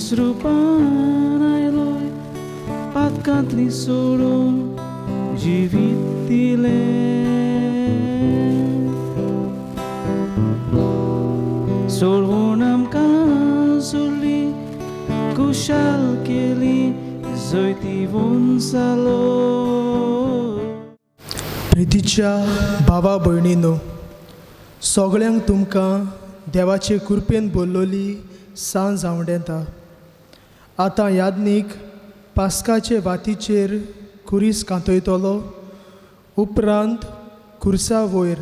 मनीस रुपान आयलोय पातकांतली सोडून जिवीत दिलें. सोडून आमकां सोडली खुशाल केली जैतिवंत जालो. प्रितीच्या भावा भयणीनो, सगळ्यांक तुमकां देवाचे कृपेन बोल्लोली सांज आवडेता. आतां यादनीक पास्काचे वातीचेर खुरीस कांतयतलो. उपरांत खुर्सा वयर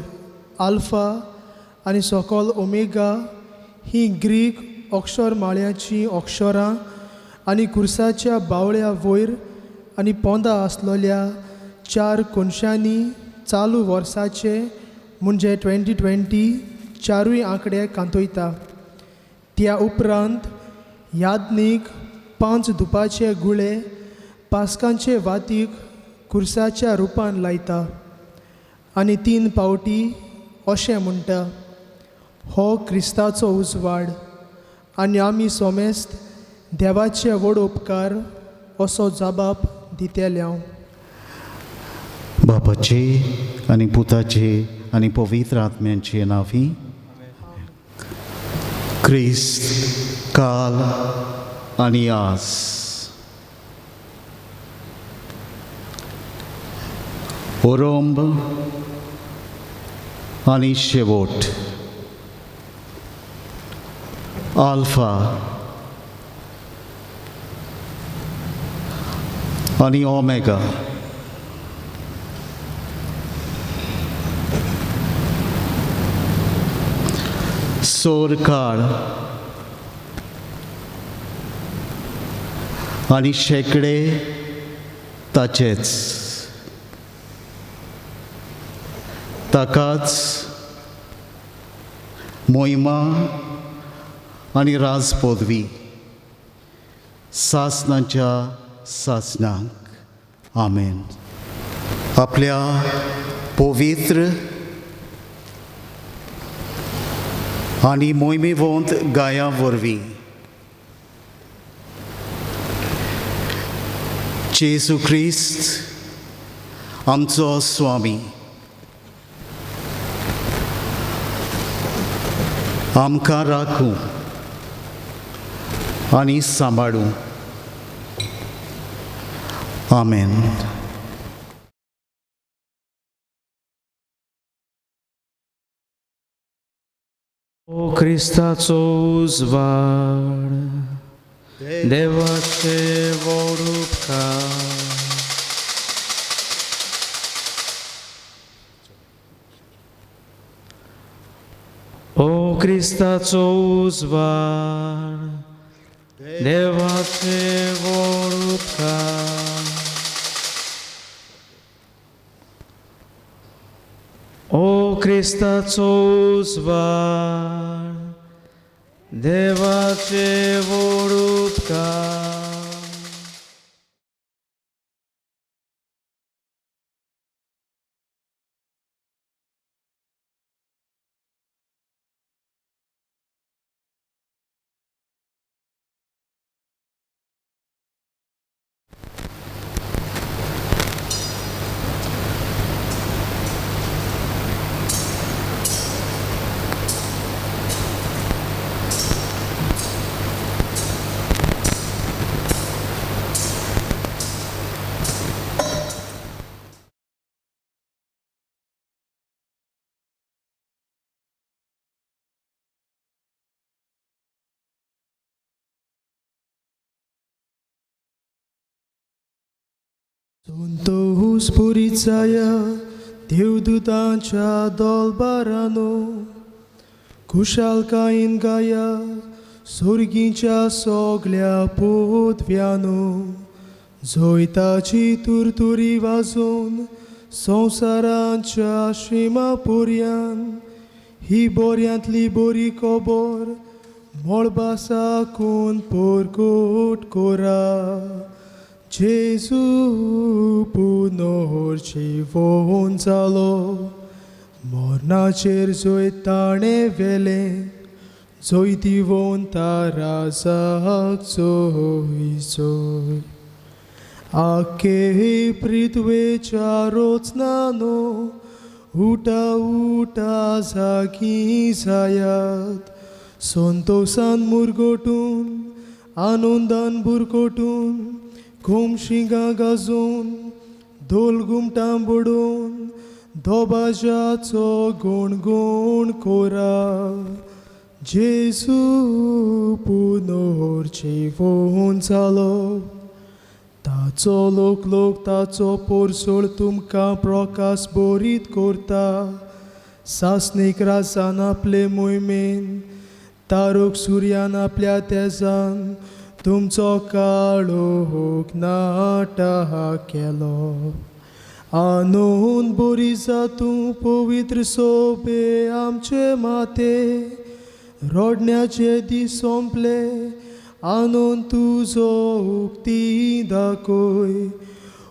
आल्फा आनी सोकोल ओमेगा ही ग्रीक अक्षरमाळ्याचीं अक्षरां आनी खुर्साच्या बावळ्या वयर आनी पोंदा आसलोल्या चार कोनशांनी चालू वर्साचे म्हणजे 2020 चारूय आंकडे कांतयता. त्या उपरांत यादनीक 5 धुपाचे गुळे पास्कांचे वातीक खुर्साच्या रुपान लायता आनी 3 पावटी अशें म्हणटा, हो क्रिस्ताचो उजवाड आनी आमी सोमेस्त देवाचे व्हड उपकार असो जबाब दितले हांव. बापाचे आनी पुताचे आनी पवित्र आत्म्यांचे नांवी. क्रिस्त काल आनी आज. ओरोंब आनी शेवट. आल्फा आनी ओमेगा. सोरकाळ आनी शेंकडे ताचेच. ताकाच मोहिमा आनी राजपदवी सासनाच्या सासनाक. आमेन. आपल्या पवित्र आनी मोहिमेवंत गाया वरवीं जेजू क्रिस्त आमचो स्वामी आमकां राखूं आनी सांबाळूं. आमेन. ओ क्रिस्ताचो उजवाड देवाचे व्हड उपकार. ओ क्रिस्ताचो उजवाड देवाचे व्हड उपकार. ओ क्रिस्ताचो उजवाड देवाचे व्हड उपकार. संतोष पुरीचाया देवदूतांच्या दलबारानो खुशालकायेन गाया सोर्गीच्या सगल्या पोतव्यानो जैताची तुरतुरी वाजोवन संवसाराच्या शिमा पुर्यान ही बोऱ्यांतली बरी खबर मळबा साकून परकोट कोरा. जेजू पुनर्जिवोन जालो मरणाचेर जैत ताणें व्हेलें जैतिवंता राजाक चोय चोय. आखे पृथ्वेच्या रोचनानो उठा उठा जागी जायात, संतोशान मुरगोटून आनंदान बुरकोटून खोमशिंगां गाजोवन धोल घुमटां बडोवन दोबाज्याचो गुणगुण कोरा. जेजू पुनर्जिवून जालो, ताचो लोक लोक ताचो पोरसोळ तुमकां प्रकाश बोरीत करता. सासणीक राजान आपले मोहिमेन तारूक सुर्यान आपल्या तेजान तुमचो काळोख नाटा केलो. आनंद बोरी जातूं पवित्र सोबे आमचे माते, रोडण्याचे दीस सोंपले आनंद तुजो उक्ती दाखय.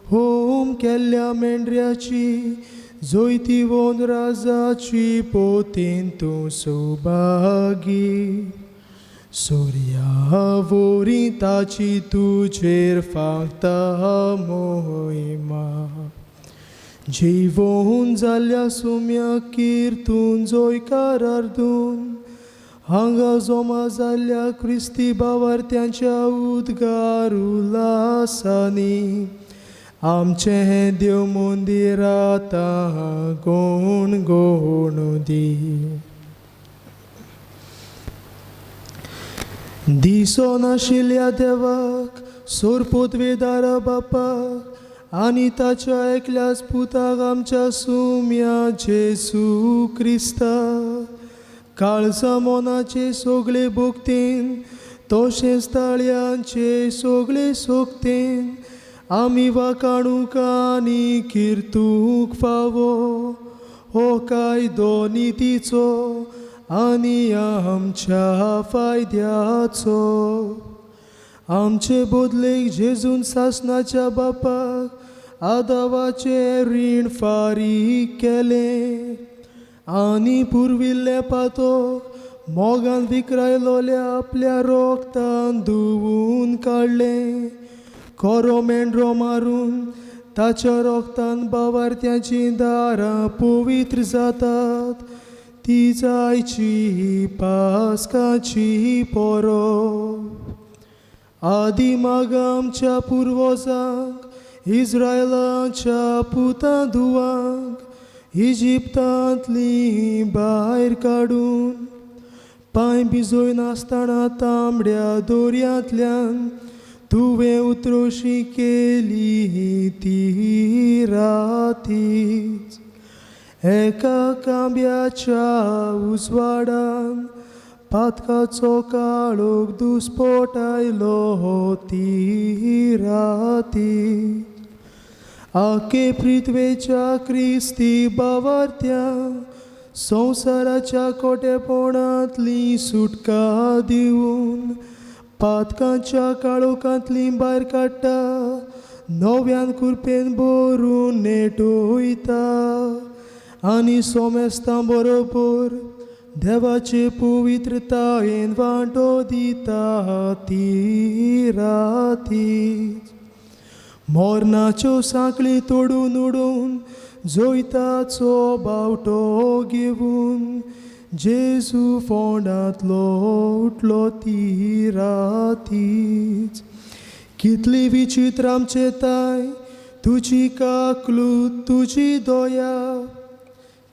होम केल्ल्या मेंढऱ्याची जैतिवंत राजाची पोतीन तूं सुभागी, सुर्या वरी ताची तुजेर फांकता मोहिमा. जिवोन जाल्या सुम्या किर्तून जयकार अर्दून हांगा जमा जाल्ल्या क्रिस्ती बावार्थ्यांच्या उद्गार उल्हासांनी आमचें हें देव मंदीर आतां गुण गुणू दी. दिसोनाशिल्ल्या देवाक सोरपोत वेदारा बापाक आनी ताच्या एकल्याच पुताक आमच्या सुम्या जेजू क्रिस्ता काळजा मनाचे सगळे भोगतेन तशेंच ताळयांचे सगळे सोगतेन आमी वाकाणूक आनी किर्तूंक फावो हो कायदो नितीचो आनी आमच्या फायद्याचो. आमचे बदलेक जेजून सासणाच्या बापाक आदावाचें रीण फारीक केलें आनी पुर्विल्लें पातक मोगान विकरायलोल्या आपल्या रोगतान धुवून काडलें. कोरो मेंढरो मारून ताच्या रोगतान बावार्थ्यांचीं दारां पवित्र जातात, ती जायची पास्काची पोरोब. आदी माग आमच्या पुर्वजांक इस्रायलाच्या पुतां धुवांक इजिप्तांतली भायर काडून पांय भिजयनासतना तांबड्या दोरयांतल्यान तुवें उतरोशी केली ती रातीच. एका कांब्याच्या उजवाडान पातकाचो काळोख दुस्पोट आयलो ती राती. आखे पृथ्वेच्या क्रिस्ती बावार्थ्यांक संवसाराच्या कोटेपणांतली सुटका दिवन पातकांच्या काळोखांतली भायर काडटा, नव्यान कुरपेन भरून नेटोयता आनी सोमेस्तां बरोबर देवाचे पवित्रतायेन वांटो दिता ती राती. मोरनाच्यो सांकळी तोडून उडोवन जैताचो बावटो घेवन जेजू फोंडांतलो उठलो ती रातीच. कितली विचित्र आमचे ताय तुजी काकलूत तुजी दया,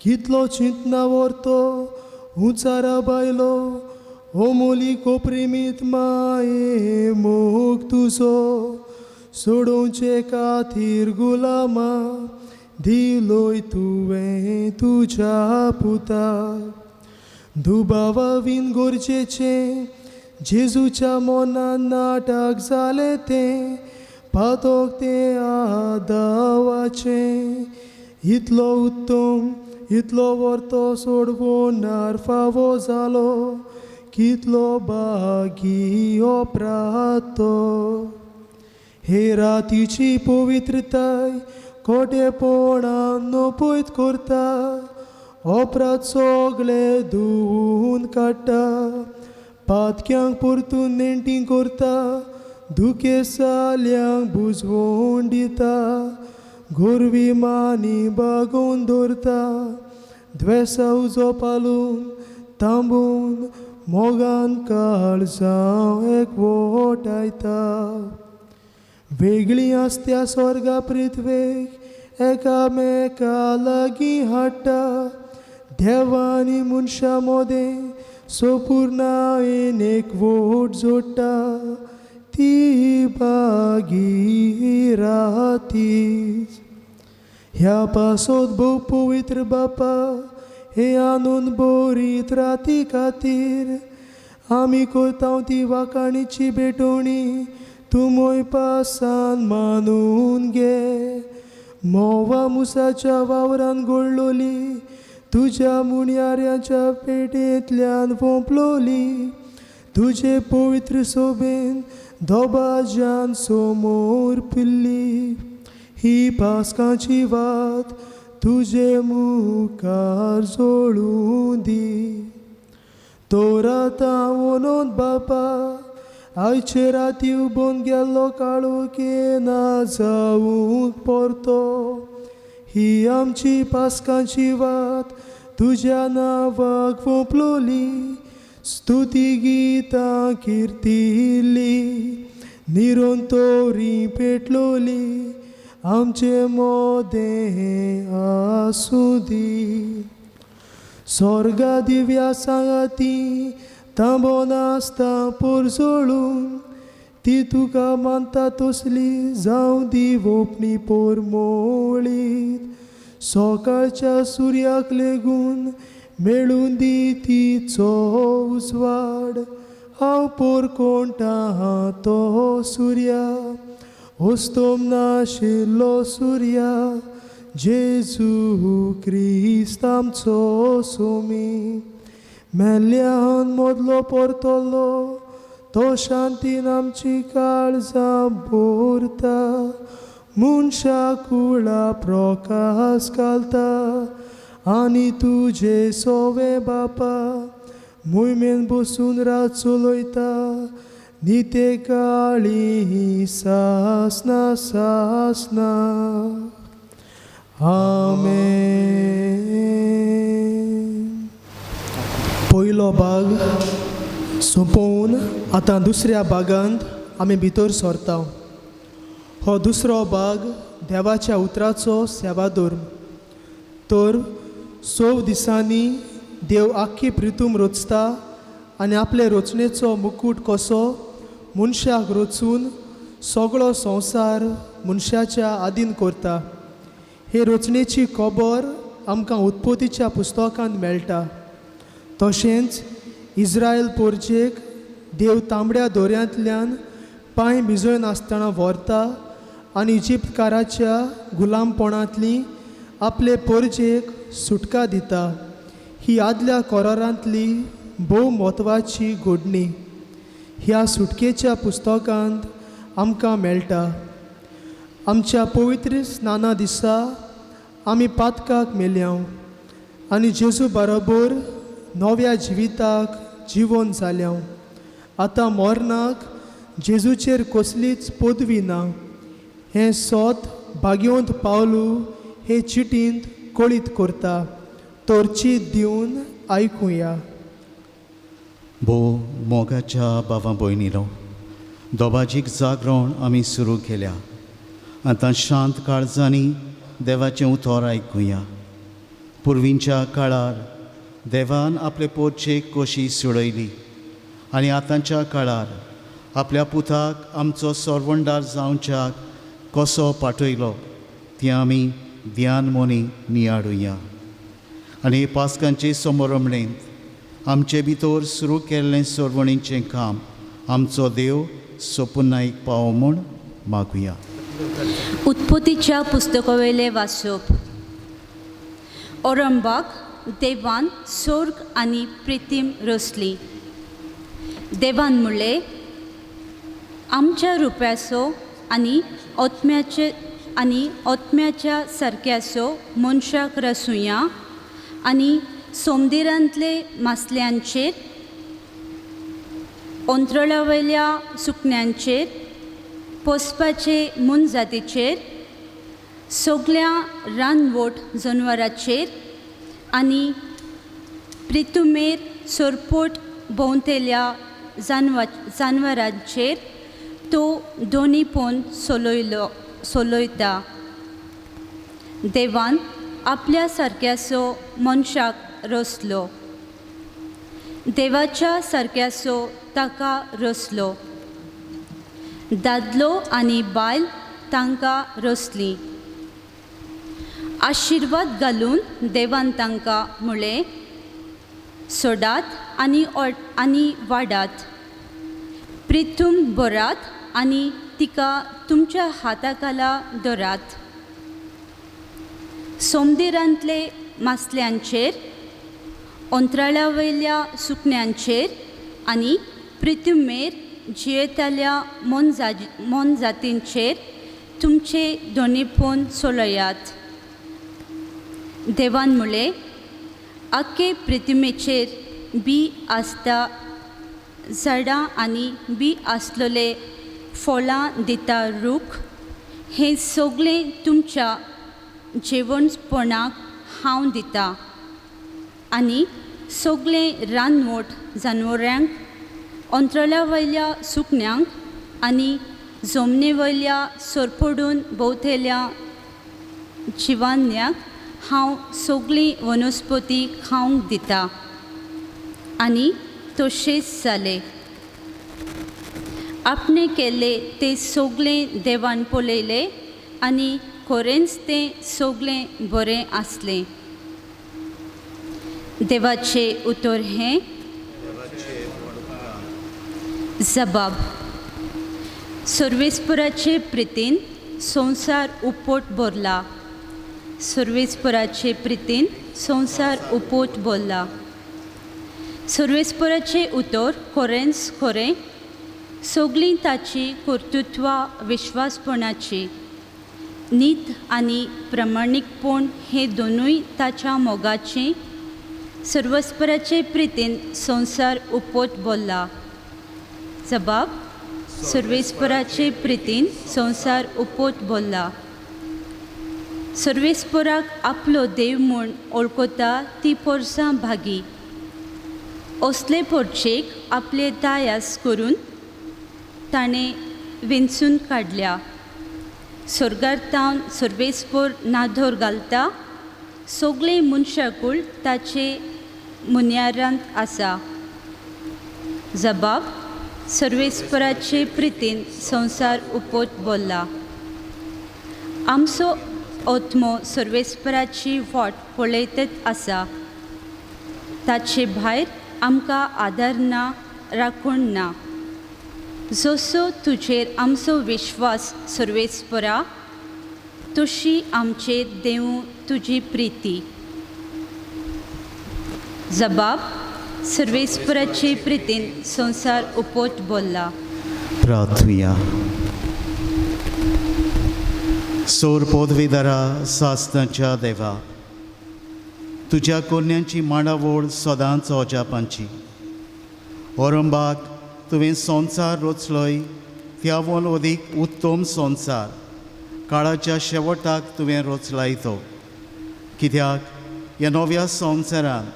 कितलो चिंतना व्हरतो उंचारा बायलो ओमोली कोप्रिमीत माये मोग तुजो सोडोवचे खातीर गुलामा दिलोय तुवें तुज्या पुताक. दुबावा विन गरजेचें जेजूच्या मनान नाटक जालें तें पातक तें आदावाचें. इतलो उत्तम इतलो वर्तो सोडवणार फावो जालो कितलो बागी अपराध. हे रातीची पवित्रताय कोटेपणान नपयत करता, अपराध सगळे धुवून काडटा. पातक्यांक परतून नेणटी करता, दुखेसाल्यांक बुजवण दिता, गोरवी मानी बागोवन दवरता, द्वेसा उजो पालून तांबून मोगान काळजां एकवटायता. वेगळी आसत्या स्वर्गा पृथ्वेक एकामेका लागीं हाडटा, देवानी मनशां मोदें सोपूर्णायेन एकवट जोडटा, ती बागी रातीच. ह्या पासत भोव पवित्र बापा, हे आनंद बोरीत राती खातीर आमी करता ती वाखाणीची भेटवणी तूं मोय पासान मानून घे. म्होंवा मुसाच्या वावरान गोडलोली, तुज्या मुणयाऱ्याच्या पेटेंतल्यान वोंपलोली, तुजे पवित्र सोबेन दोबाज्यान समोर पिल्ली, ही पास्काची वात तुजे मुखार जोडूं दी. तर आतां वनोन बापा, आयचे राती उबोन गेल्लो काळोखे ना जावंक परतो, ही आमची पास्काची वात तुज्या नांवाक वोंपलोली, स्तुती गितां किर्तिल्ली, निरंतोरी पेटलोली, आमचे मोदें आसूं दी. स्वर्गा दिव्या सांगाती तांबो नासता पोरजोळून, ती तुका मानता तसली जावं दी वोपणी पोरमोळीत, सकाळच्या सुर्याक लेगून मेळून दी तिचो उजवाड, हांव पोर कोणटा तो सुर्या, ओस्तोम नाशिल्लो सुर्या, जेजू क्रिस्त आमचो सोमी. मेल्ल्यान मदलो परतलो तो शांतीन आमची काळजां भरता, मनशा कुळा प्रकाश घालता, आनी तुजे सोवे बापा मोहिमेन बसून रात चलयता, निते काळी सासना सासना. आमेन. पयलो भाग सोंपोवन आतां दुसऱ्या भागांत आमी भितर सरता. हो दुसरो भाग देवाच्या उतराचो सेवाधर्म. तर 6 दिसांनी देव आख्खी प्रितूम रचता आनी आपले रचणेचो मुकूट कसो मनशाक रचून सगळो संवसार मनशाच्या आदीन करता. हे रचणेची खबर आमकां उत्पत्तीच्या पुस्तकांत मेळटा. तशेंच इस्रायल पोरजेक देव तांबड्या दोऱ्यांतल्यान पांय भिजयनासतना व्हरता आनी इजिप्तकाराच्या गुलामपणांतली आपले पोरजेक सुटका दिता. ही आदल्या कोरारांतली भोव म्हत्वाची घडणी ह्या सुटकेच्या पुस्तकांत आमकां मेळटा. आमच्या पवित्र स्नाना दिसा आमी पातकाक मेल्याव आनी जेजू बरोबर नव्या जिविताक जिवन जाल्याव. आतां मरणाक जेजूचेर कसलीच पदवी ना हें सोत भाग्यवंत पावलू हे चिटींत कळीत करता. तर चीत दिवन आयकुया. भोव मोगाच्या भावा भयणीलो, दोबाजीक जागरण आमी सुरू केल्या. आतां शांत काळजांनी देवाचें उतर आयकुया. पुर्वींच्या काळार देवान आपले पोरचेक कशी सोडयली आनी आतांच्या काळार आपल्या पुताक आमचो सरवंडार जावच्याक कसो पाठयलो तें आमी ध्यान मोनी नियाळुया. आनी पास्कांचे समरमणेंत आमचे भितर सुरू केल्लें सरवणीचें काम आमचो देव सोपुनायक पावो म्हूण मागुया. उत्पत्तीच्या पुस्तकावयलें वाचप. औरंबाक देवान स्वर्ग आनी प्रितीम रचली. देवान म्हणलें, आमच्या रुप्याचो आनी ओत्म्याचे आनी ओत्म्याच्या सारक्याचो मनशाक रसुया आनी सोमदिरांतले मासल्यांचेर अंतरळावयल्या सुकण्यांचेर, पोसपाचे मोनजातीचेर, सगल्या रानवट जनवराचेर आनी प्रितुमेर सोरपोट भोंवतेल्या जानवरांचेर तो दोनीपण सोलयलो सोलयता. देवान आपल्या सारक्याचो मनशाक रचलो, देवाच्या सारक्याचो ताका रचलो, दादलो आनी बायल तांकां रचली. आशिर्वाद घालून देवान तांकां म्हळें, सोडात आनी आनी वाडात, प्रिथूम भरात आनी तिका तुमच्या हाताखाला धरात. सोमदिरांतले मासल्यांचेर, अंतराळावयल्या सुकण्यांचेर आनी प्रिथुमेर जियेतल्या मोनजातींचेर तुमचे दोनीपण चलयात. देवान म्हळें, आख्खे प्रिथुमेचेर बी आसता झाडां आनी बी आसलेले फळां दिता रूख, हें सगळें तुमच्या जेवणपणाक हांव दिता आनी सगळें रानवट जानवरांक, अंतराळावयल्या सुकण्यांक आनी जमनी वयल्या सोरपडून भोंवतेल्या जिवान्याक हांव सगळी वनस्पती खावंक दिता. आनी तशेंच जालें. आपणें केल्लें तें सगळें देवान पळयलें आनी खरेंच तें सगळें बरें आसलें. देवाचें उतर हें. जबाब. सर्वेस्पराचे प्रितीन संवसार उपोट भरला, सर्वेस्पराचे प्रितीन संवसार उपोट भरला. सर्वेस्पराचें उतर खरेंच खरें, सगळीं ताची कर्तृत्वां विश्वासपणाची. नीत आनी प्रमाणीकपण हे दोनूय ताच्या मोगाची. सर्वस्पराचे प्रितीन संवसार उपोट भरला. जबाब. सर्वेस्पराचे प्रितीन संवसार उपोट भरला. सर्वेस्पराक आपलो देव म्हूण वळखता ती पोरसां भागी. असले पोरचेक आपले दायास करून ताणें वेंचून काडल्या. स्वर्गार तावन सर्वेस्पर नादोर घालता, सगळें मनशाकूळ ताचे मुन्यारांत आसा. जबाब. सर्वेस्पराचे प्रितीन संवसार उपोट भरला. आमचो आत्मो सर्वेस्पराची वाट पळयतच आसा, ताचे भायर आमकां आदार ना, राखण ना. जसो तुजेर आमचो विश्वास सर्वेस्परा, तशी आमचेर देवूं तुजी प्रिती. जबाब. सर्वेस्पराचे प्रितीन संवसार उपोट भरला. प्रार्थुया. सोर पोदवीदारा सासनाच्या देवा, तुज्या कोन्यांची मांडावळ सदांच अजापांची. ओरंबाक तुवें संवसार रचलोय, त्यावून अदीक उत्तम संवसार काळाच्या शेवटाक तुवें रचलाय तो. कित्याक ह्या नव्या संवसारान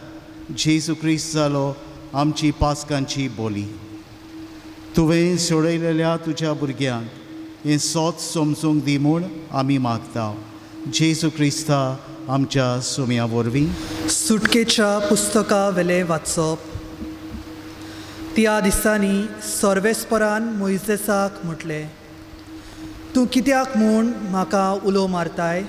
जेजू क्रिस्त जालो आमची पासकांची बोली. तुवें सोडयलेल्या तुज्या भुरग्यांक हें सोत समजूंक दी म्हूण आमी मागता, जेजू क्रिस्ता आमच्या सुम्या वरवीं. सुटकेच्या पुस्तका वेलें वाचप. त्या दिसांनी सर्वेस्परान मोयजेसाक म्हटलें, तूं कित्याक म्हूण म्हाका उलो मारताय?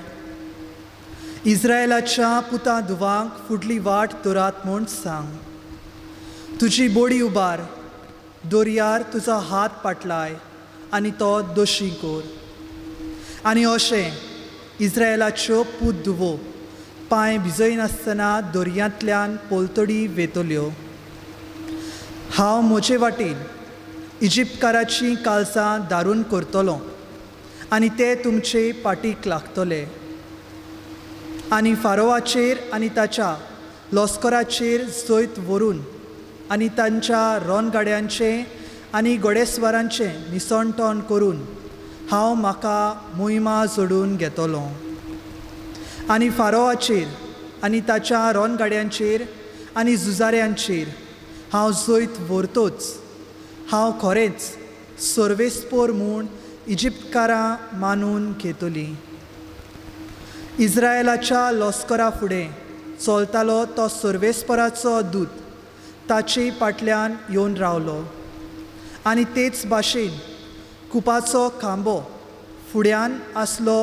इस्रायलाच्या पुता धुवांक फुडली वाट दरात म्हूण सांग. तुजी बोडी उबार, दर्यार तुजो हात पाटलाय आनी तो दोशी कर. आनी अशें इस्रायलाच्यो पूत धुवो पांय भिजयनासतना दर्यांतल्यान पोलतडी वेतल्यो. हांव म्हजे वाटेन इजिप्तकाराचीं कालसां दारून करतलो आनी ते तुमचे पाटीक लागतले. आनी फारोवाचेर आनी ताच्या लस्कराचेर जैत व्हरून आनी तांच्या रोनगाड्यांचें आनी घोडेस्वारांचें निसणटण करून हांव म्हाका मोहिमा जोडून घेतलो. आनी फारोआचेर आनी ताच्या रोनगाड्यांचेर आनी झुजाऱ्यांचेर हांव जैत व्हरतोच. हांव खरेंच सर्वेस्पोर म्हूण इजिप्तकारां मानून घेतली. इस्रायलाच्या लश्करा फुडें चलतालो तो सर्वेस्पराचो दूत ताचे फाटल्यान येवन रावलो आनी तेच भाशेन कुपाचो खांबो फुड्यान आसलो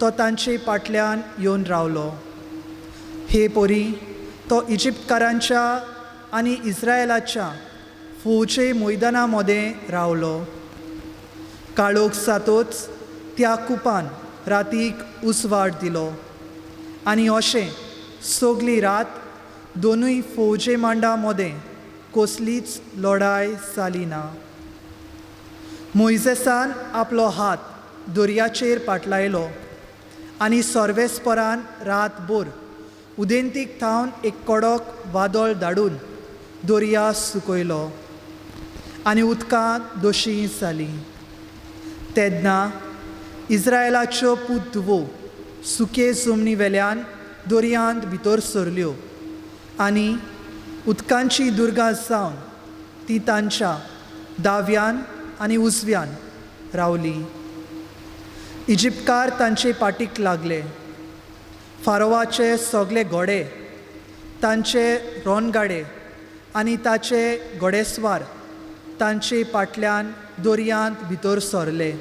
तो तांचे फाटल्यान येवन रावलो. हे परी तो इजिप्तकारांच्या आनी इस्रायलाच्या फौजे मैदाना मदें रावलो. काळोख जातोच त्या कुपान रातीक उजवाड दिलो आनी अशें सगली रात दोनूय फौजे मांडा मदें कसलीच लडाय जाली ना. मोयजेसान आपलो हात दर्याचेर पाटलायलो आनी सर्वेस्परान रातभर उदेंतीक थावन एक कडक वादळ धाडून दर्या सुकयलो आनी उदकां दोशी जालीं. तेन्ना इस्रायलाच्यो पूत धुवो सुके जमनी वेल्यान दर्यांत भितर सरल्यो आनी उदकांची दुर्गां जावन ती तांच्या दाव्यान आनी उजव्यान रावली. इजिप्तकार तांचे पाटीक लागले. फारोवाचे सगळे घोडे, तांचे रोनगाडे आनी ताचे घोडेस्वार तांचे फाटल्यान दर्यांत भितर सरले.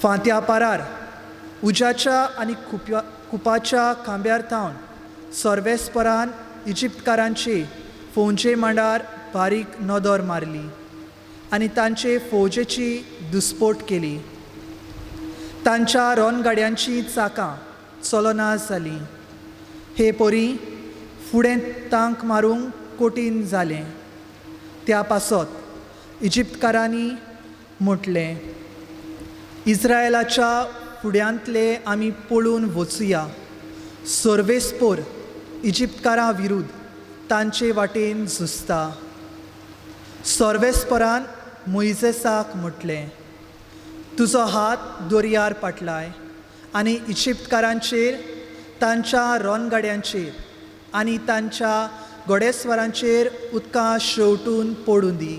फांत्या पारार उज्याच्या आनी कुपाच्या खांब्यार थावन सर्वेस्परान इजिप्तकारांचे फौजे मांडार बारीक नदर मारली आनी तांचे फौजेची दुस्पोट केली. तांच्या रोनगाड्यांची चाकां चलना जालीं. हे परी फुडें तांक मारूंक कठीण जालें. त्या पासत इजिप्तकारांनी म्हटलें, इस्रायलाच्या फुड्यांतले आमी पळून वचुया. सर्वेस्पोर इजिप्तकारां विरुद्ध तांचे वाटेन झुजता. सर्वेस्परान मोयजेसाक म्हटलें, तुजो हात दर्यार पाटलाय आनी इजिप्तकारांचेर, तांच्या रोनगाड्यांचेर आनी तांच्या घोडेस्वारांचेर उदकां शेंवटून पडूं दी.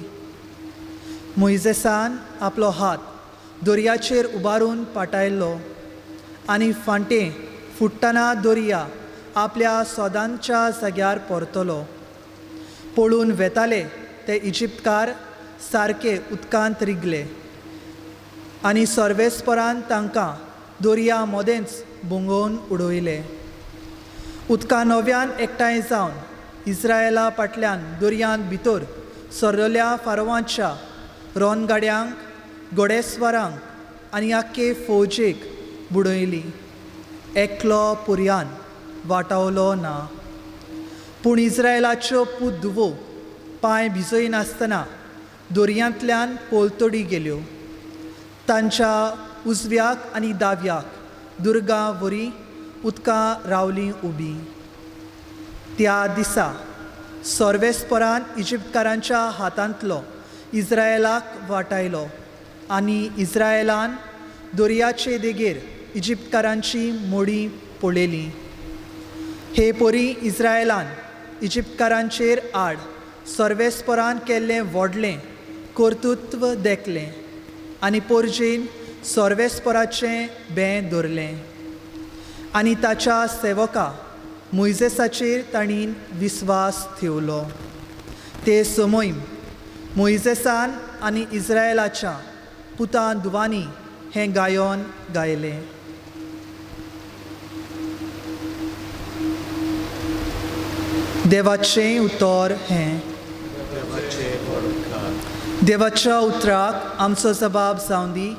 मोयजेसान आपलो हात दर्याचेर उबारून पाटायलो आनी फांटे फुट्टना दर्या आपल्या सदांच्या जाग्यार परतलो. पळून वेताले ते इजिप्तकार सारके उदकांत रिगले आनी सर्वेस्परान तांकां दर्या मदेंच भोंगोवन उडयले. उदकां नव्यान एकठांय जावन इस्रायला फाटल्यान दर्यांत भितर सरलेल्या फारवांच्या रोनगाड्यांक, घोडेस्वारांक आनी आख्खे फौजेक बुडयली. एकलो पुरयान वाटावलो ना. पूण इस्रायलाच्यो पूत धुवो पांय भिजयनासतना दर्यांतल्यान पोलतडी गेल्यो. तांच्या उजव्याक आनी दाव्याक दुर्गां वरी उदकां रावलीं उबीं. त्या दिसा सर्वेस्परान इजिप्तकारांच्या हातांतलो इस्रायलाक वाटायलो आनी इस्रायलान दर्याचे देगेर इजिप्तकारांची मोडी पळयली. हे परी इस्रायलान इजिप्तकारांचेर आड सर्वेस्परान केल्लें व्हडलें कर्तृत्व देखलें आनी पोरजेन सर्वेस्पराचें बें दवरलें आनी ताच्या सेवका मोयजेसाचेर तांणी विस्वास ठेवलो. ते समय मोयजेसान आनी इस्रायलाच्या पुतां धुवांनी हें गायन गायलें. देवाचें उतर हें. देवाच्या उतराक आमचो जबाब जावं दी.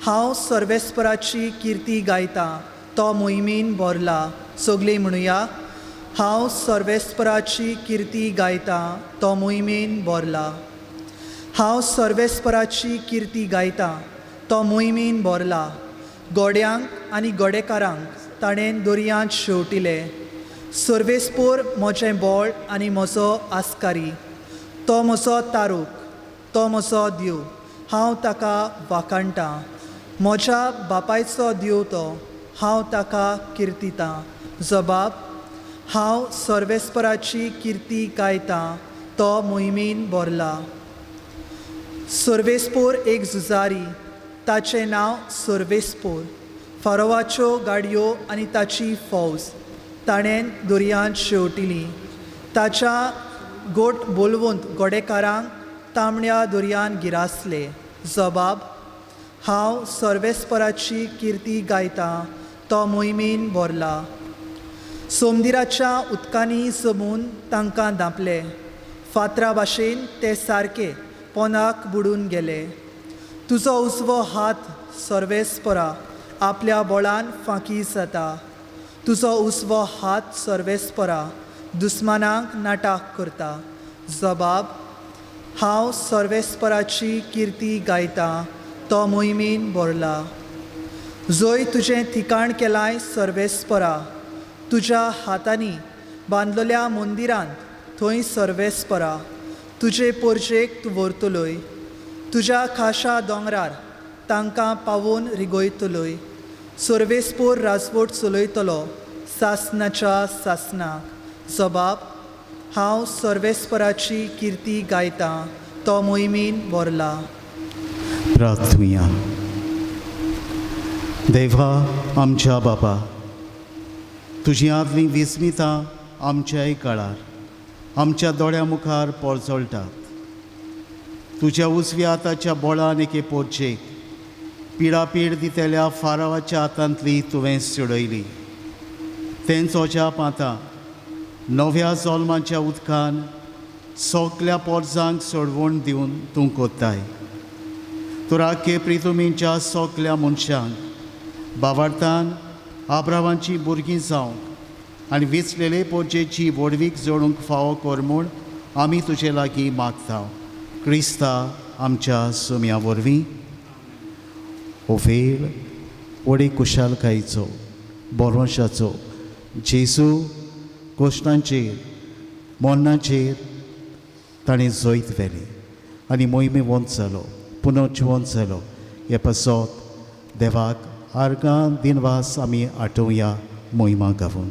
हांव सर्वेस्पराची किर्ती गायता, तो मोहिमेन भरला. सगळीं म्हणुया, हांव सर्वेस्पराची किर्ती गायता, तो मोहिमेन भरला. हांव सर्वेस्पराची किर्ती गायता, तो मोहिमेन भरला. गोड्यांक आनी गोडेकारांक ताणें दर्यांत शेंवटिले. सर्वेस्पोर म्हजें बळ आनी म्हजो आस्कारी, तो म्हजो तारूक. तो म्हजो देव, हांव ताका वाखाणटां. म्हज्या बापायचो देव तो, हांव ताका किर्तितां. जबाब, हांव सर्वेस्पराची किर्ती गायतां, तो मोहिमेन भरला. सर्वेस्पोर एक झुजारी, ताचें नांव सर्वेस्पोर. फारोवाच्यो गाडयो आनी ताची फौज ताणें दर्यांत शेंवटिली. ताच्या गोट बोलवंत गोडेकारांक तांबड्या दर्यान गिरासले. जबाब, हांव सर्वेस्पराची किर्ती गायतां, तो मोहिमेन भरला. सोमदिराच्या उदकांनी जमून तांकां धांपले. फातरा भाशेन ते सारके पोंदाक बुडून गेले. तुजो उजवो हात सर्वेस्परा आपल्या बळान फांकी जाता. तुजो उजवो हात सर्वेस्परा दुस्मानांक नाटक करता. जबाब, हांव सर्वेस्पराची किर्ती गायतां, तो मोहिमेन भरला. जंय तुजें ठिकाण केलांय सर्वेस्परा, तुज्या हातांनी बांदलेल्या मंदिरांत थंय सर्वेस्परा तुजे पोरजेक तूं व्हरतलोय. तुज्या खाशा दोंगरार तांकां पावोवन रिगयतलोय. सर्वेस्पोर राजवट चलयतलो सासनाच्या सासनाक. जबाब, हांव सर्वेस्पराची किर्ती गायतां, तो मोहिमेन भरला. प्रार्थुया. देवा आमच्या बापा, तुजी आदलीं विस्मितां आमच्याय काळार आमच्या दोळ्या मुखार पोरजळटात. तुज्या उजव्या हाताच्या बोळान एके पोरचेक पिडापीड दितल्या फारावाच्या हातांतली तुवें सोडयली. तेंच अजाप आतां नव्या जल्माच्या उदकान सगल्या पोरजांक सोडवण दिवन तूं कोत्ताय. तूं राखे प्रितुमींच्या सगल्या मनशांक बावार्थान आब्रावांची भुरगीं जावंक आनी विचलेले पोरजेची व्हडवीक जोडूंक फावो कर म्हूण आमी तुजे लागीं मागता, क्रिस्ता आमच्या सुम्या वरवीं. हो वेळ व्हडी कुशालकायेचो बरोवशाचो जेजू कोश्टांचेर मरणाचेर ताणें जैत व्हेलें आनी मोहिमेवंत जालो, पुनर्जिवंत जालो. हे पासत देवाक आर्गां दिनवास आमी आठोवया मोहिमा गावून.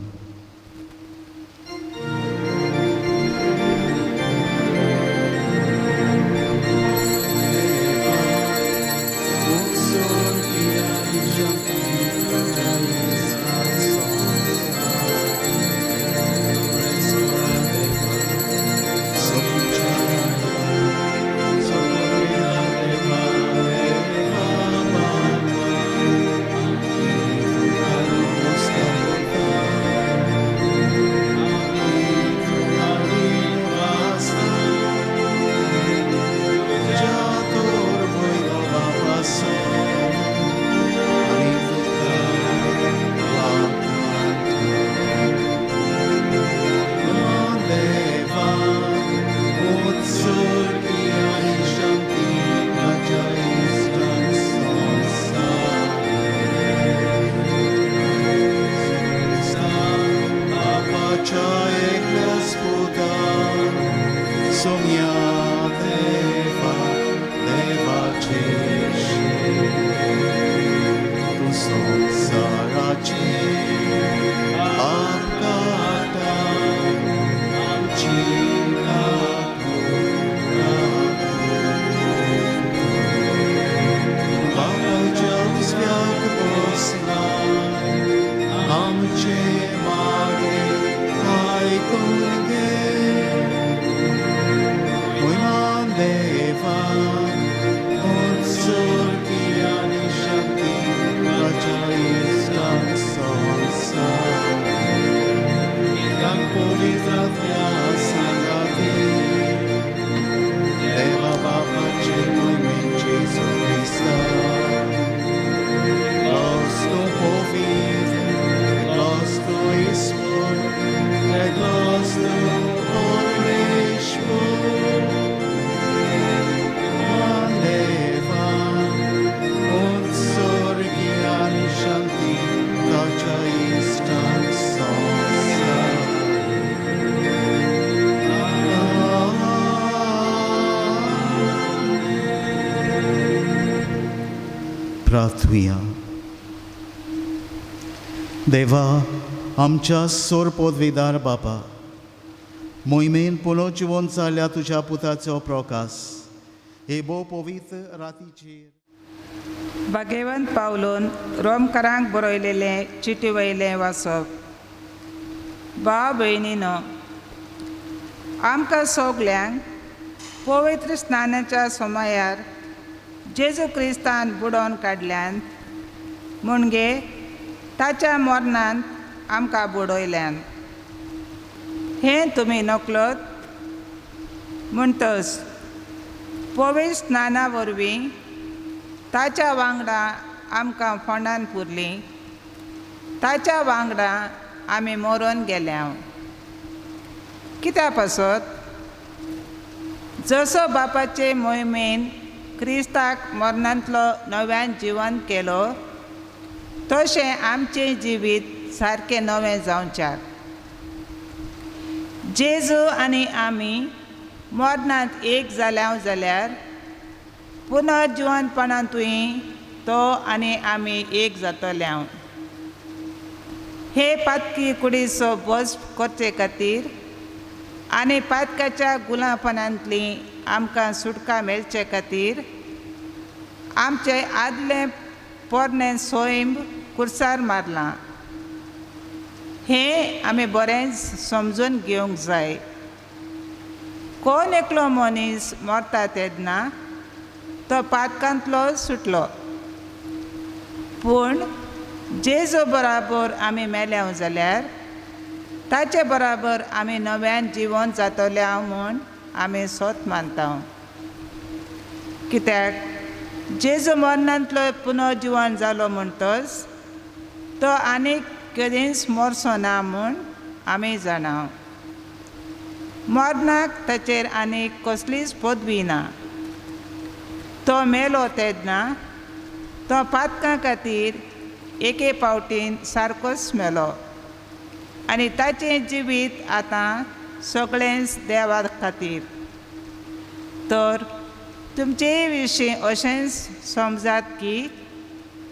प्रार्थुया. देवा आमच्या सोर पदवीदार बापा, मोहिमेन पुनर्जिवन जाल्ल्या तुज्या पुताचो प्रकाश हे भोव पवित्र रातीचेर भाग्यवंत पावलून रोमकारांक बरयलेलें चिटी वयलें वाचप. भाव भयणीनो, आमकां सगल्यांक पवित्र स्नानाच्या समयार जेजू क्रिस्तान बुडोवन काडल्यान, म्हणजे ताच्या मरणान आमकां बुडयल्यान, हें तुमी नकलत म्हणटच पवित्र स्नाना वरवीं ताच्या वांगडा आमकां फोंडान पुरलीं, ताच्या वांगडा आमी मरोन गेल्या. कित्या पासत जसो बापाचे मोहिमेन क्रिस्ताक मरणांतलो नव्यान जिवन केलो, तशें आमचें जिवीत सारकें नवें जावच्याक. जेजू आनी आमी मरणांत एक जाल्या जाल्यार पुनर्जिवनपणांतूय तो आनी आमी एक जातले. हे पातकी कुडीचो बस करचे खातीर आनी पातकाच्या गुलापणांतली आमकां सुटका मेळचे खातीर आमचे आदलें पोरणें सैम कुर्सार मारलां, हें आमी बरेंच समजून घेवंक जाय. कोण एकलो मनीस मरता तेन्ना तो पातकांतलो सुटलो, पूण जेजू बराबर आमी मेल्या जाल्यार ताचे बराबर आमी नव्यान जिवन जातले म्हूण आमी सोत मानता. कित्याक जेजू मरणांतलो पुनर्जिवन जालो म्हणटच तो आनीक केदींच मरचो ना म्हूण आमी जाणा. मरणाक ताचेर आनीक कसलीच पदवी ना. तो मेलो तेन्ना तो पातकां खातीर एके पावटीन सारकोच मेलो आनी ताचें जिवीत आतां सगळेंच देवा खातीर. तर तुमचे विशीं अशेंच समजात की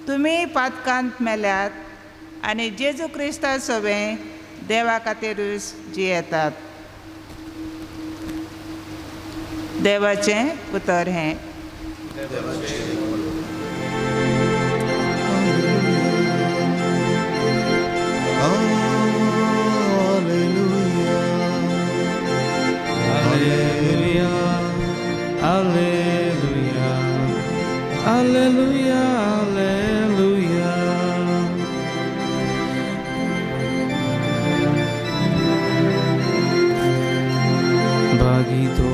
तुमी पातकांत मेल्यात आनी जेजू क्रिस्ता सवें देवा खातीरूच जियेतात. देवाचें उतर हें. Alleluia, Alleluia, Alleluia, Alleluia. Bagito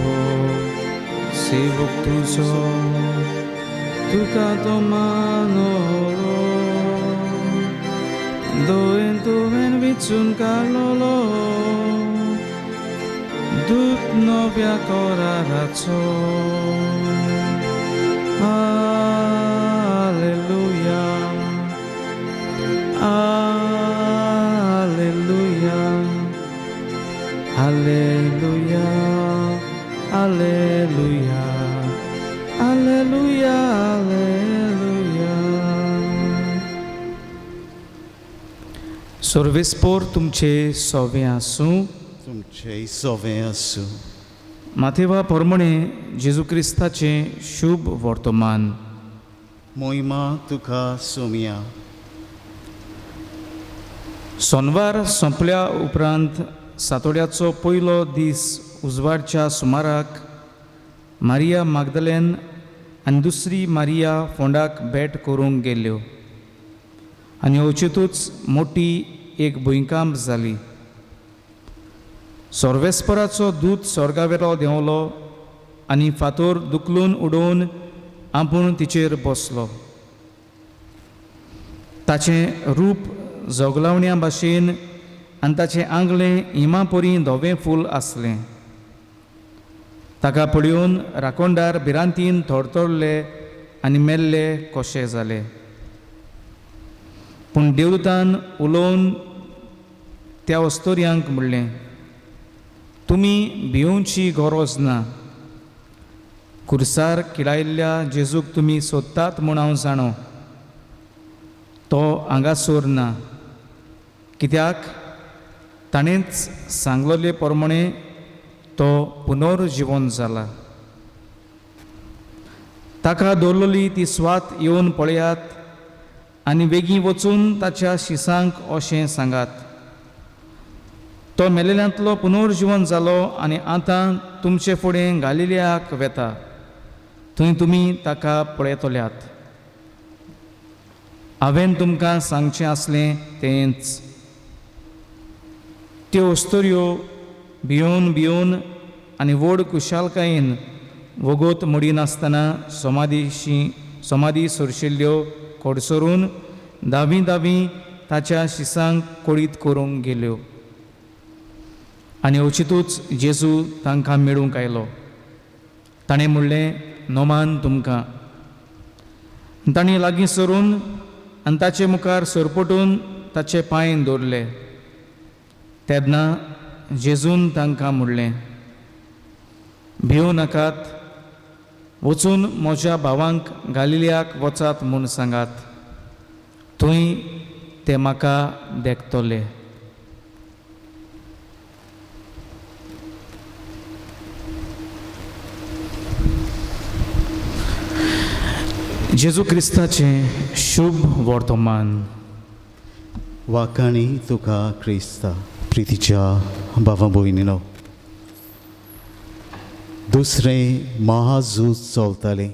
सेवक तुजो तुका तो मानलो, दोन तुवें विचून काडलो, दूत नव्या कराराचो. Alleluia, Alleluia, Alleluia, Alleluia, Alleluia, Alleluia. सर्वेस्पोर तुमचे सोवे आसूं. तुमचे सोवें आसूं. माथेवा पोरमणे जेजू क्रिस्ताचें शुभ वर्तमान. मोहिमा तुका सोमया. सोनवार सोंपल्या उपरांत सातोड्याचो पयलो दीस उजवाडच्या सुमाराक मारिया मागदलेन आनी दुसरी मारिया फोंडाक भेट करूंक गेल्यो आनी अवचितूच मोटी एक भुंयकांप जाली. सर्वेस्पराचो दूत स्वर्गावेलो देंवलो आनी फातोर दुखलून उडोवन आपूण तिचेर बसलो. ताचें रूप जोगलावण्या भाशेन आनी ताचें आंगलें हिमा परी धवें फूल आसलें. ताका पळोवन राखणदार भिरांतीन थोडतोडले आनी मेल्ले कशे जाले. पूण देवदूतान उलोवन त्या अस्तोर्यांक म्हणलें, तुमी भिवची गरज ना. कुर्सार किळायल्ल्या जेजूक तुमी सोदतात म्हूण हांव जाणो. तो हांगासर ना, कित्याक ताणेंच सांगलेले प्रमाणे तो पुनर्जिवन जाला. ताका दवरलेली ती स्वात येवन पळयात आनी वेगीं वचून ताच्या शिसांक अशें सांगात, तो मेलेल्यांतलो पुनर्जिवन जालो आनी आतां तुमचे फुडें गालिलियाक वेता, थंय तुमी ताका पळयतल्यात. हांवें तुमकां सांगचें आसलें तेंच. त्यो अस्तुऱ्यो भियोवन भियोवन आनी व्हड खुशालकायेन वोगोत मोडिनासतना समाधी सरशिल्ल्यो कडसरून दावी दावी ताच्या शिसांक कळीत करूंक गेल्यो. आनी अवचितूच जेजू तांकां मेळूंक आयलो. ताणें म्हणलें, नोमान तुमकां. तांणी लागीं सरून आनी ताचे मुखार सरपटून ताचे पांय दवरले. तेन्ना जेजून तांकां म्हणलें, भिवं नाकात, वचून म्हज्या भावांक गालिलियाक वचात म्हूण सांगात, थंय ते म्हाका देखतले. जेजू क्रिस्ताचें शुभ वर्तमान. वाखाणी तुका क्रिस्ता. प्रितीच्या भावा भयणीनो, दुसरें महाझूज चलतालें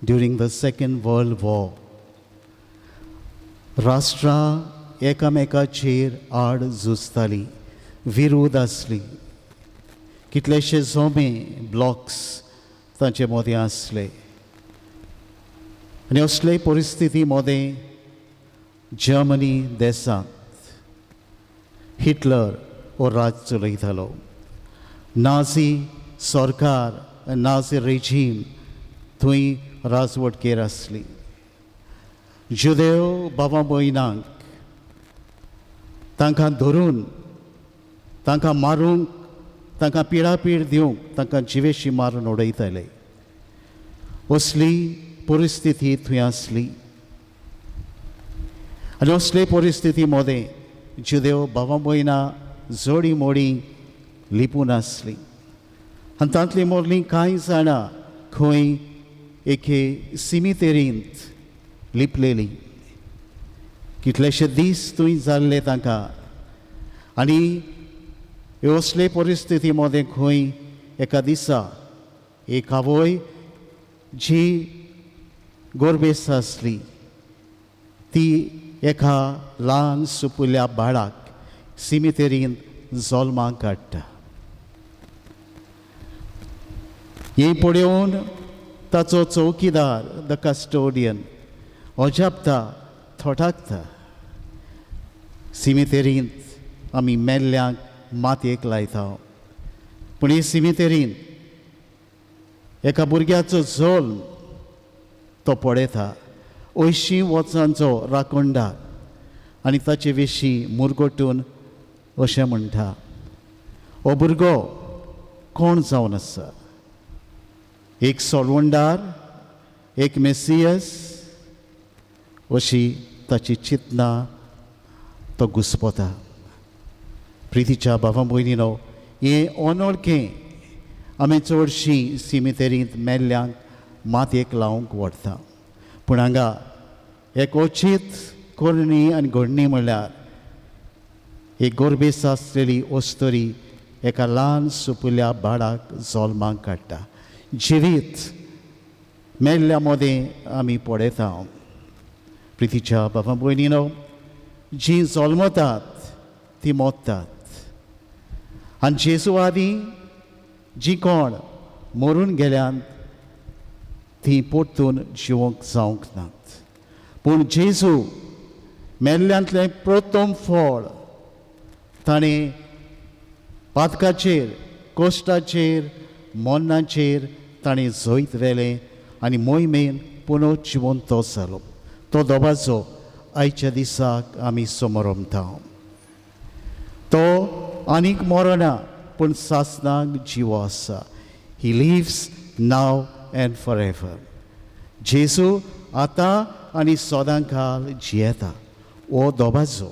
during the second world war. राष्ट्रां एकामेकाचेर आड झुजतालीं, विरोध आसली, कितलेशे जोमे ब्लॉक्स तांचे मदें आसले. आनी असले परिस्थिती मदें जर्मनी देशांत हिटलर हो राज चलयतालो. नाझी सरकार, नाझी रेजीम थंय राजवटकेर आसली. जुदेव बाबा भयणांक तांकां धरून तांकां मारूंक, तांकां पिडापीड दिवंक, तांकां जिवेशी मारून उडयताले. असली परिस्थिती थंय आसली. आनी असले परिस्थिती मदें जुदेव बाबा भयणां जोडी मोडी लिपून आसली. आनी तांतली मोडलीं कांय जाणां खंय एके सिमितेरींत लिपलेली. कितलेशे दीस थंय जाल्ले तांकां. आनी असले परिस्थिती मदें खंय एका दिसा एक आवय जी गोरबेस आसली ती एका ल्हान सुपुल्ल्या बाळाक सिमितेरींत जल्माक काडटा. हें पळोवन ताचो चौकीदार, the custodian, अजापता, थोटाकता. सिमितेरींत आमी मेल्ल्यांक मातयेक लायता, पूण हे सिमितेरींत एका भुरग्याचो जल्म तो पळयता. 80 वर्सांचो राखणदार आनी ताचे विशीं मुरगटून अशें म्हणटा, हो भुरगो कोण जावन आसा? एक सोडवणदार, एक मेसियस, अशी ताची चिंतना तो घुस्पता. प्रितीच्या बाबा भयणीनो, हें अनोळखें आमी चडशीं सिमितेरींत मेल्ल्यांक मातयेक लावंक व्हरता, पूण हांगा एक अचीत करणी आनी घडणी म्हणल्यार एक गोरबेस आसलेली अस्तुरी एका ल्हान सुपुल्ल्या बाळाक जल्माक काडटा. जिवीत मेल्ल्या मदें आमी पळयता. प्रितीच्या बाबा भयणीनो, जीं जल्मतात ती मोत्तात, आनी जेजू आदीं जीं कोण मरून गेल्यान ती परतून जिवंक जावंक नात. पूण जेजू मेल्ल्यांतलें प्रथम फळ ताणें पातकाचेर, कोश्टाचेर, मरणाचेर ताणें जैत व्हेलें आनी मोहिमेन पुनः जिवंत जालो. तो दोबाचो आयच्या दिसाक आमी समरमता. तो आनीक मरना, पूण सासनाक जिवो आसा. He lives now and for ever. जेजू आतां आनी सदांकाल जियेता. हो दबाजो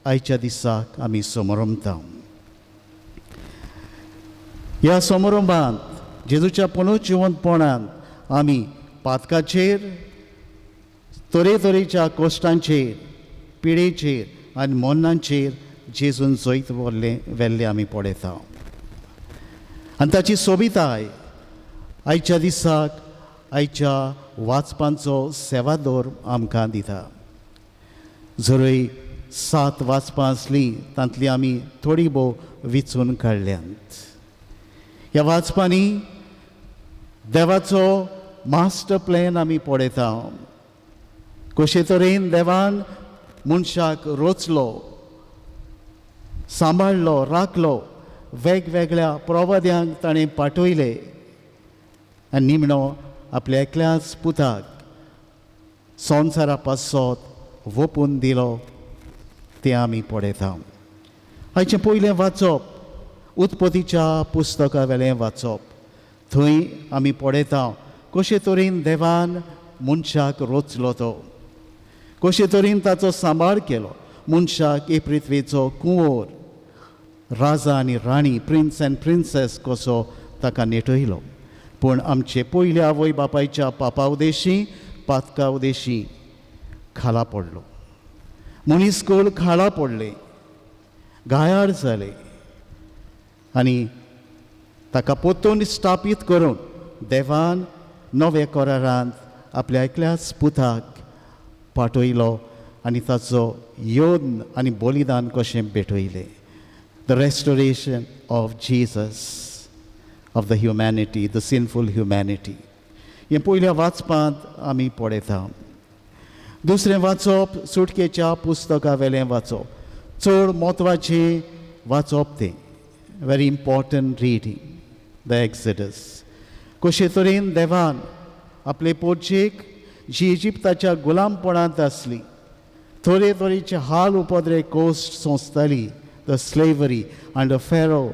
आयच्या दिसाक आमी समरंभता. ह्या समारंभांत जेजूच्या पुनर्जिवंतपणांत आमी पातकाचेर, तरेतरेच्या कश्टांचेर, पिडेचेर आनी मरणाचेर जेजून जैत व्हरलें वेल्लें आमी पळयता. आनी ताची सोबिताय आयच्या दिसाक आयच्या वाचपांचो सेवादोर आमकां दिता. जरूय 7 वाचपां आसलीं तांतलीं आमी थोडी भोव विचून काडल्यांत. ह्या वाचपांनी देवाचो मास्टर प्लॅन आमी पळयता. कशे तरेन देवान मनशाक रोचलो, सांबाळ्ळो, राखलो, वेगवेगळ्या प्रवाद्यांक ताणें पाठयले आनी निमणो आपल्या एकल्याच पुताक संवसारा पासत वोपून दिलो तें आमी पळयता. आयचें पयलें वाचप उत्पत्तीच्या पुस्तका वेलें वाचप. थंय आमी पळयता कशे तरेन देवान मनशाक रोचलो, तो कशे तरेन ताचो सांबाळ केलो. मनशाक हे पृथ्वेचो कुंवर, राजा आनी राणी, प्रिन्स एंड प्रिन्सेस कसो ताका नेटयलो. पूण आमचे पयल्या आवय बापायच्या पापा उदेशी, पातका उदेशी खाला पडलो. मनीस कोल खाला पडले, घायाळ जाले आनी ताका परतून स्थापीत करून देवान नव्या करारांत आपल्या एकल्याच पुताक पाठयलो आनी ताचो योद्न आनी बलिदान कशें भेटयलें. The restoration of Jesus, of the humanity, the sinful humanity. हें पयल्या वाचपांत आमी पळयता. दुसरें वाचप सुटकेच्या पुस्तका वेलें वाचप. चड म्हत्वाचें वाचप तें, very important reading, the Exodus. कशे तरेन देवान आपले पोरचेक जी इजिप्ताच्या गुलामपणांत आसली, तरे तरेचे हाल उपद्रे cost सोंसताली, the slavery and the Pharaoh,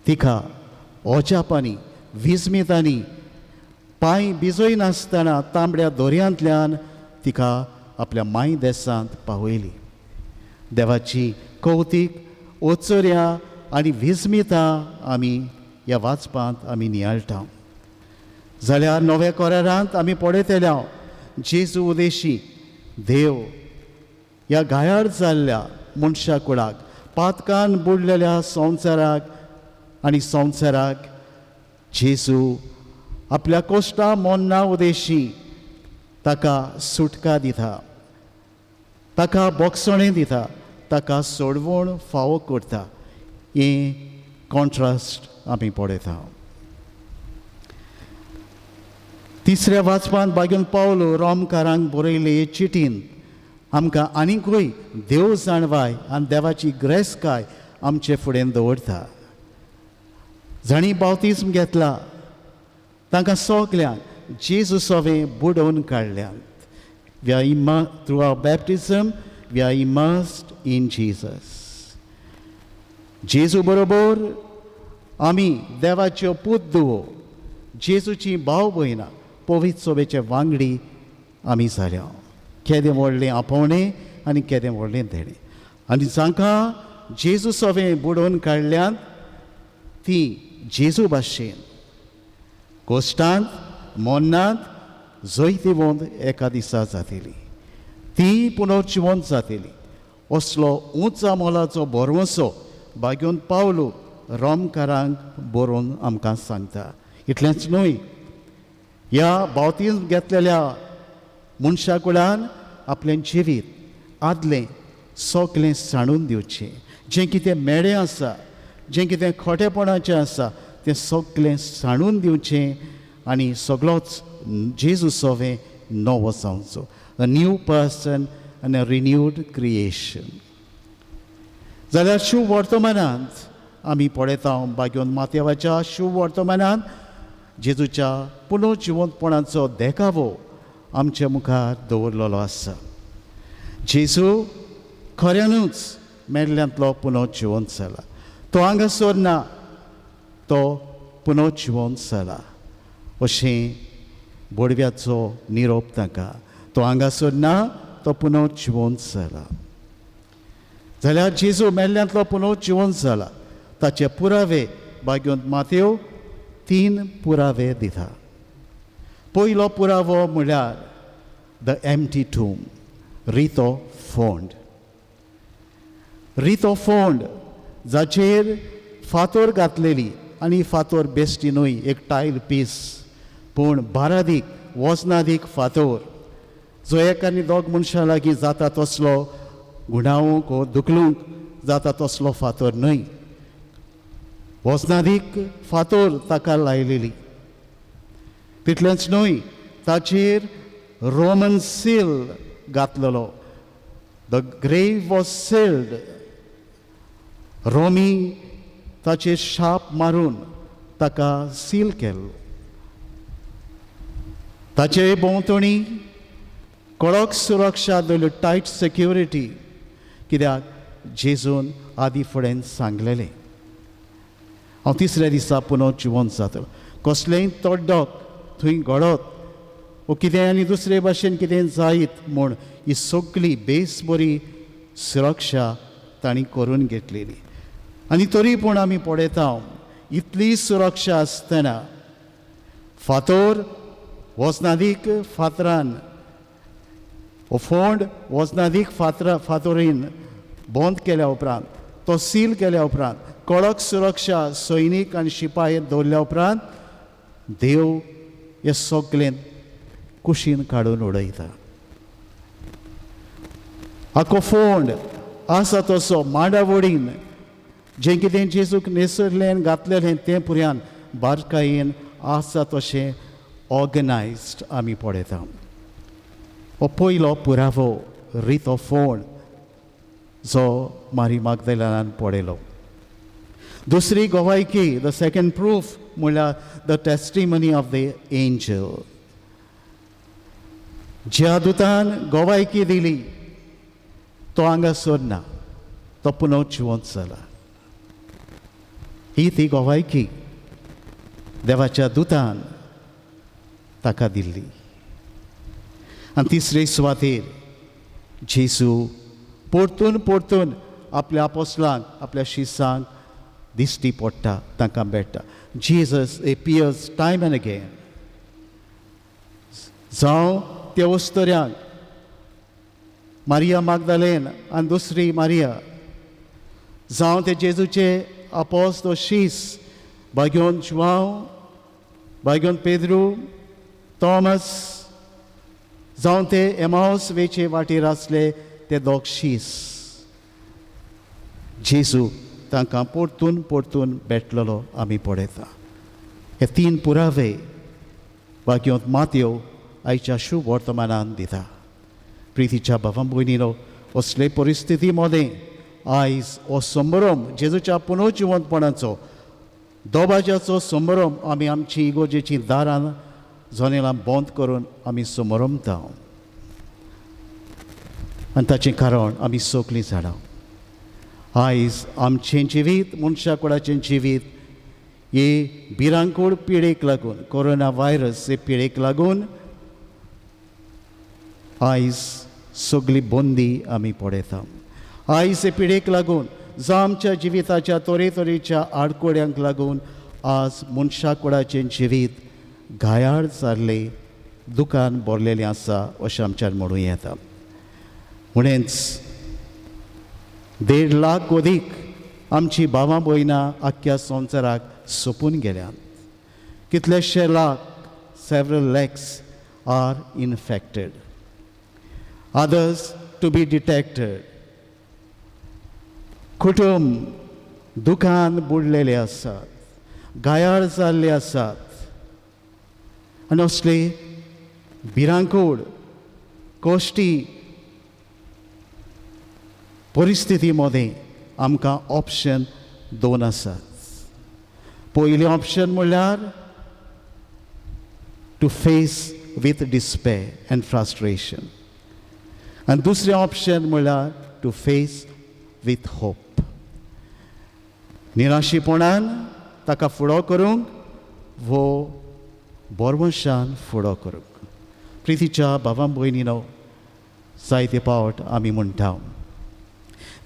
तिका ओजापांनी, विस्मितांनी, पांय भिजयनासतना तांबड्या दोरयांतल्यान तिका आपल्या माय देसांत पावयली. देवाची कौतीक, ओचर्या आनी विस्मिता आमी ह्या वाचपांत आमी नियाळटा. जाल्यार नव्या करारांत आमी पळयतल्या जेजू उदेशी देव ह्या घायाळ जाल्ल्या मनशा कुळाक, पातकान बुडलेल्या संवसाराक आनी संवसाराक जेजू आपल्या कोश्टा मोन्ना उदेशी ताका सुटका दिता, ताका बोगसणें दिता, ताका सोडवण फावो करता. हें कॉन्ट्रास्ट आमी पळयता. तिसऱ्या वाचपांत बागेवन पावलो रोमकारांक बरयले चिटीन आमकां आनीकूय देव जाणवाय आनी देवाची ग्रेसकाय आमचे फुडें दवरता. जांणी बावतिज्म घेतला तांकां सगल्यांक जेजू सोवें बुडोवन काडल्यात. We are through our baptism we are immersed in Jesus. जेजू बरोबर आमी देवाच्यो पूत दुवो, जेजूची भाव भयणां, पवित्र सोबेचे वांगडी आमी जाल्या. केदें व्हडलें आपोवणें आनी केदें व्हडलें देणें. आनी जांकां जेजू सोवें बुडोवन काडल्यात ती जेजू भाशेन कोश्टांत, मोन्नांत जैतिवंत एका दिसा जातली, ती पुनर्जिवंत जातली. असलो उंचा मोलाचो भरवंसो बागेवन पावलो रोमकारांक बरोवन आमकां सांगता. इतलेंच न्हय, ह्या बावतीन घेतलेल्या मनशा कुळान आपलें जिवीत आदलें सगलें सांडून दिवचें. जें कितें मेळें आसा, जें कितें खोटेपणाचें आसा तें सगलें सांडून दिवचें आनी सगळोच जेजू सोवें नवो जावचो. A new person आनी अ रिन्यूड क्रिएशन. जाल्यार शुभ वर्तमानांत आमी पळयता बागेवन मातेवाच्या शुभ वर्तमानांत जेजूच्या पुनर्जिवंतपणाचो देखावो आमच्या मुखार दवरलेलो आसा. जेजू खऱ्यानूच मेल्ल्यांतलो पुनर्जिवंत जाला. तो हांगासर ना, तो पुनर्जिवंत जाला अशें बोडव्याचो निरोप तांकां. तो हांगासर ना, तो पुनः जिवंत जाला. जाल्यार जेजू मेल्ल्यांतलो पुनः जिवंत जाला ताचे पुरावे भाग्योंत मातेव 3 पुरावे दिता. पयलो पुरावो म्हळ्यार the empty टूम, रितो फोंड. रितो फोंड जाचेर फातोर घातलेली, आनी फातोर बेश्टी न्हय, एक टायल पीस, पूण बारादीक वजनादीक फातोर जो एक आनी दोग मनशां लागीं जाता तसलो गुणावंक वो दुखलूंक जाता तसलो फातोर न्हय, वजनादीक फातोर ताका लायलेली. तितलेंच न्हय, ताचेर रोमन सील घातलेलो. The grave was sealed. रोमी ताचेर शाप मारून ताका सील केल्लो. ताचे भोंवतणी कडक सुरक्षा दवरली, टायट सेक्युरिटी, कित्याक जेजून आदी फुडें सांगलेलें हांव तिसऱ्या दिसा पुनः जिवंत जातलो. कसलेंय तोड्डक थंय घडत वो कितें आनी दुसरे भाशेन कितें जायत म्हूण ही सगळी बेस बरी सुरक्षा तांणी करून घेतलेली. आनी तरी पूण आमी पळयता इतली सुरक्षा आसतना फातोर वजनादीक फातरान वो फोंड वजनादीक फातोरीन बंद केल्या उपरांत, तो सील केल्या उपरांत, कडक सुरक्षा सैनीक आनी शिपाय दवरल्या उपरांत देव हे सगळें कुशीन काडून उडयता. आखो फोंड आसा तसो मांडावडीन जें कितें जेजूक न्हेसरलें घातलेलें तें पुर्यान बारकायेन आसा तशें ऑर्गनायज्ड आमी पळयता. हो पयलो पुरावो रितो फोंड जो मारी मागदेलान पळयलो. दुसरी गवायकी, the second proof म्हणल्यार the testimony of the angel. ज्या दुतान गवायकी दिली तो हांगासर ना, तो पुनः जिवंत जाला. ही ती गवायकी देवाच्या दुतान ताका दिल्ली. आनी तिसरे सुवातेर जेजू परतून परतून आपल्या आपोसलांक, आपल्या शिसांक दिश्टी पडटा, तांकां भेट्टा. Jesus appears time and again. जावं त्या वस्तुऱ्यांक मारिया मागदालेन आनी दुसरी मारिया, जावं ते जेजूचे आपोस्त शीस भाग्योन जुवांव, भाग्योन पेद्रू, थॉमस, जावं ते एमावस वेचे वाटेर आसले ते दोग शीस, जेजू तांकां परतून परतून भेटलेलो आमी पळयता. हे 3 पुरावे भाग्योंत मातयो आयच्या शुभ वर्तमानान दिता. प्रितीच्या भावा भयणीनो, असले परिस्थिती मदें आयज हो संभ्रम जेजूच्या पुनर्जिवंतपणाचो दोबाज्याचो संभ्रम आमी आमची इगोजेची दारां जनेलां बंद करून आमी समरमता. आनी ताचें कारण आमी सगळीं जाणां. आयज आमचें जिवीत, मनशा कुळाचें जिवीत हे भिरांकूळ पिडेक लागून, कोरोना व्हायरस हे पिडेक लागून आयज सगळी बंदी आमी पळयता. आयज हे पिडेक लागून, जावं आमच्या जिविताच्या तरेतरेच्या आडकोड्यांक लागून आज मनशा कुळाचें जिवीत घायाळ जाल्लें, दुकान भरलेलें आसा अशें आमच्यान म्हणूं येता. म्हणेच 1.5 लाख अदीक आमची भावां भयणां आख्ख्या संवसाराक सोंपून गेल्यात. कितलेशे lakh, several lakhs are infected, others to be detected. कुटुंब दुकान बुडलेले आसात, घायाळ जाल्ले आसात. आनी असले भिरांकूळ कश्टी परिस्थिती मदें आमकां ऑप्शन 2 आसात. पयलें ऑप्शन म्हणल्यार to face with despair and frustration, आनी दुसरें ऑप्शन म्हणल्यार टू फेस विथ होप. निराशीपणान ताका फुडो करूंक वो बोरवंशान फुडो करूंक. प्रितीच्या भावां भयणीनो, जायते पावट आमी म्हणटा,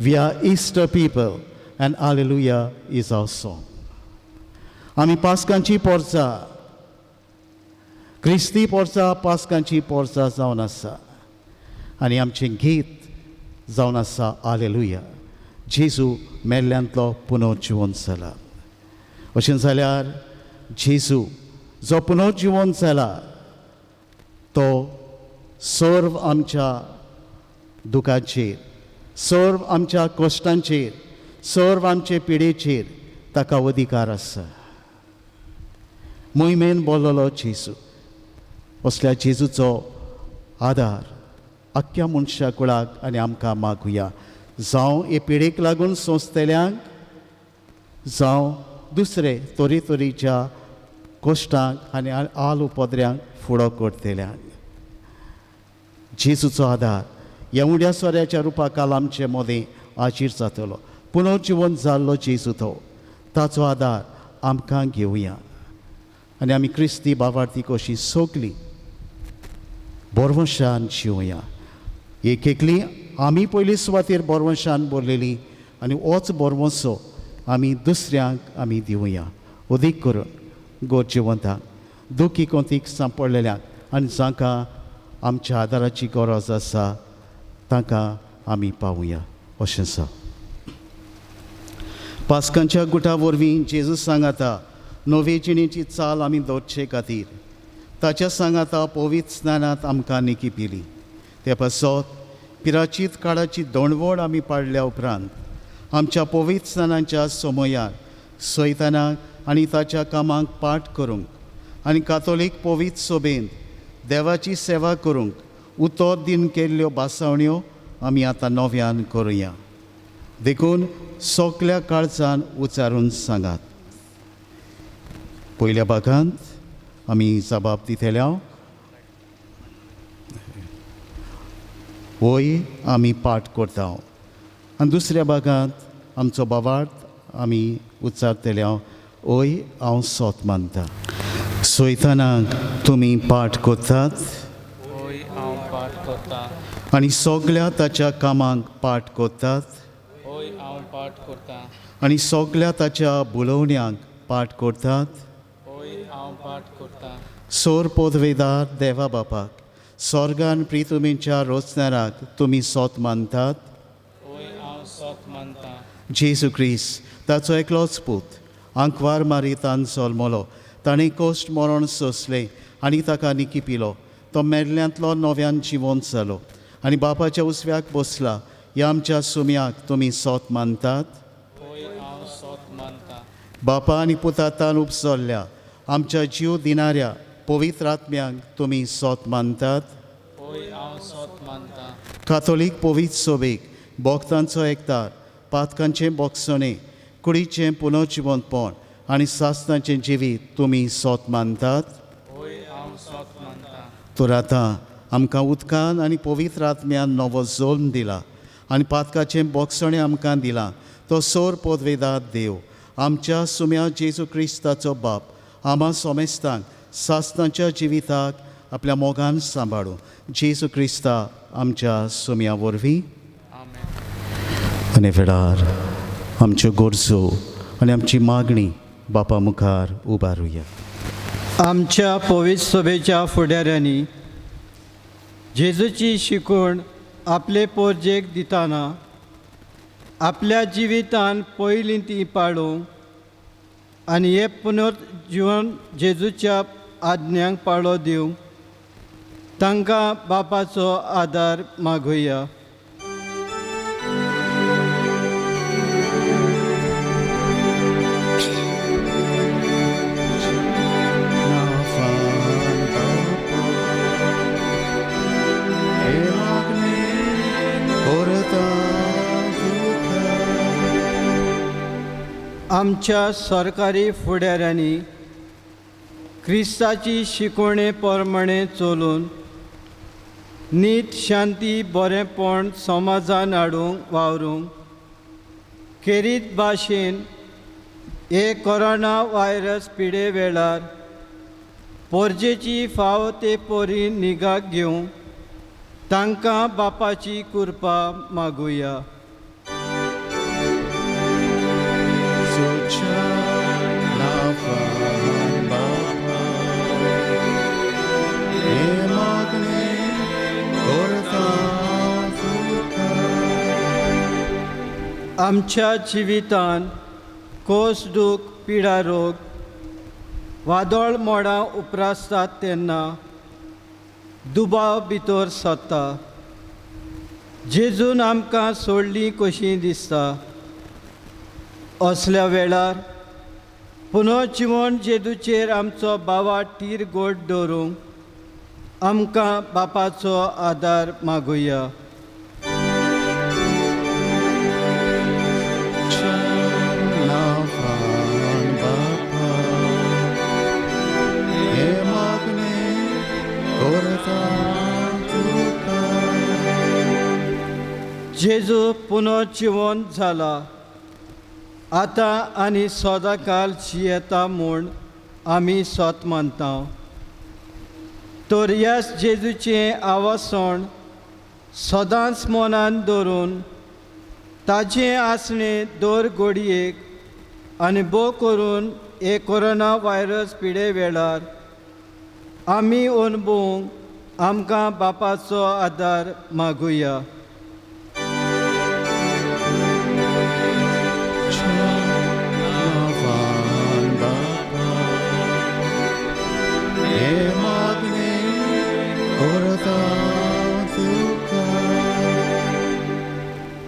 we are Easter people and Alleluia is our song. आमी पास्कांची पोरसा, क्रिस्ती पोरसा पास्कांची पोरसा जावन आसा आनी आमचें गीत जावन आसा आलेलुया. जेजू मेल्ल्यांतलो पुनर्जिवन जाला. अशें जाल्यार जेजू जो पुनर्जिवन जाला तो सर्व आमच्या दुखाचेर, सर्व आमच्या कश्टांचेर, सर्व आमचे पिडेचेर ताका अधिकार आसा. मोहिमेन बोल्लोलो जेजू, असल्या जेजूचो आदार आख्ख्या मनशा कुळाक आनी आमकां मागुया. जावं हे पिडेक लागून सोंसतल्यांक, जावं दुसरे तरेतरेच्या कश्टांक आनी आल उपद्र्यांक फुडो करतल्यांक, जेजूचो आदार ह्या उड्या सोऱ्याच्या रुपा काल आमचे मदें आजीर जातलो. पुनर्जिवन जाल्लो जेजू तो, ताचो आदार आमकां घेवया आनी आमी क्रिस्ती बावार्थी कशी सगली बोरवंशान जिवया. एक एकली आमी पयली सुवातेर बोरवंशान बरलेली आनी होच बोरवंसो आमी दुसऱ्यांक आमी दिवया. अदीक करून गरजेवंतांक, दुखी कोंतीक सांपडलेल्यांक आनी जांकां आमच्या आदाराची गरज आसा तांकां आमी पावुया. अशें आसा. पास्कांच्या गुटा वरवीं जेजू सांगाता नवे जिणेची चाल आमी दवरचे खातीर ताच्या सांगाता पवित्र स्नानांत आमकां निकी पिली. ते पासत पिराचीत काळाची दोणवड आमी पाडल्या उपरांत आमच्या पवित्र स्नानाच्या समयार सैतानाक आनी ताच्या कामांक पाठ करूंक आनी कातोलीक पवित्र सोबेंत देवाची सेवा करूंक उतर दिन केल्ल्यो भासावण्यो आमी आतां नव्यान करुया. देखून सगल्या काळजान उच्चारून सांगात. पयल्या भागांत आमी जबाब दितल्या, वय आमी पाठ करता, आनी दुसऱ्या भागांत आमचो बावार्थ आमी उच्चारतल्या, वय हांव सोत मानता. सैतानाक तुमी पाठ करतात हांव पाठ करता आनी सगल्या ताच्या कामांक पाठ करतात, हय हांव पाठ करता आनी सगल्या ताच्या बोलोवण्यांक पाठ करतात. हय हांव पाठ करता. सोर पोदवेदार देवा बापाक, स्वर्गान प्रितुमीच्या रोचणाराक तुमी सोत मानतात. हय हांव सोत मानता. जेजू क्रिस्त ताचो एकलोच पूत आंकवार मारितान जल्मलो, ताणें कश्ट मरण सोंसलें आनी ताका निकी पिलो. तो मेल्ल्यांतलो नव्यान जिवंत जालो आनी बापाच्या उजव्याक बसला. ह्या आमच्या सुम्याक तुमी सोत मानतात. हय हांव सोत मानता. बापा आनी पुतातान उपसरल्या आमच्या जीव दिणाऱ्या पवित्र आत्म्यांक तुमी सोत मानतात. हय हांव सोत मानता. कातोलीक पवित्र सोबेक, भक्तांचो एकतार, पातकांचें बोगसणें, कुडीचें पुनर्जिवंतपण आनी सासनाचें जिवीत तुमी सोत मानतात. हय हांव सोत मानता. तर आतां आमकां उदकान आनी पवित्र आत्म्यान नवो जल्म दिला आनी पातकाचें बोगसणें आमकां दिलां. तो सोर पोदवेदार देव आमच्या सुम्या जेजू क्रिस्ताचो बाप आमा सोमेस्तांक सासनाच्या जिविताक आपल्या मोगान सांबाळूं. जेजू क्रिस्ता आमच्या सुम्या वरवीं. आनी वेळार आमच्यो गरजो आनी आमची मागणी बापा मुखार उबारुया. आमच्या पवित्र सभेच्या फुडाऱ्यांनी जेजूची शिकवण आपले पोरजेक दिताना आपल्या जिवितान पयलीं ती पाळूंक आनी हे पुनर्जिवन जेजूच्या आज्ञांक पाळो दिवंक तांकां बापाचो आदार मागुया. आमच्या सरकारी फुडाऱ्यांनी क्रिस्ताची शिकवणे प्रमाणे चलून नीत, शांती, बरेंपण समाजान हाडूंक वावरूंक खेरीत भाशेन हे कोरोना व्हायरस पिडे वेळार पोरजेची फाव ते पोरी निगा घेवंक तांकां बापाची कृपा मागुया. आमच्या जिवितान कोस दूख पिडा रोग वादळ मोडां उप्रासतात तेन्ना दुबाव भितर सरता. जेजून आमकां सोडली कशी दिसता. असल्या वेळार पुनर्जिवन जेजूचेर आमचो बावा टीर गोड दवरूंक आमकां बापाचो आदार मागुया. जेजू पुनर्जिवन जाला आतां आनी सदांकाल जियेता म्हूण आमी सत मानता. तर ह्याच जेजूचें आवासण सदांच मनान दवरून ताचें आसणें दर घडयेक आनी भोव करून हे कोरोना व्हायरस पिडे वेळार आमी अणभवूंक आमकां बापाचो आदार मागुया.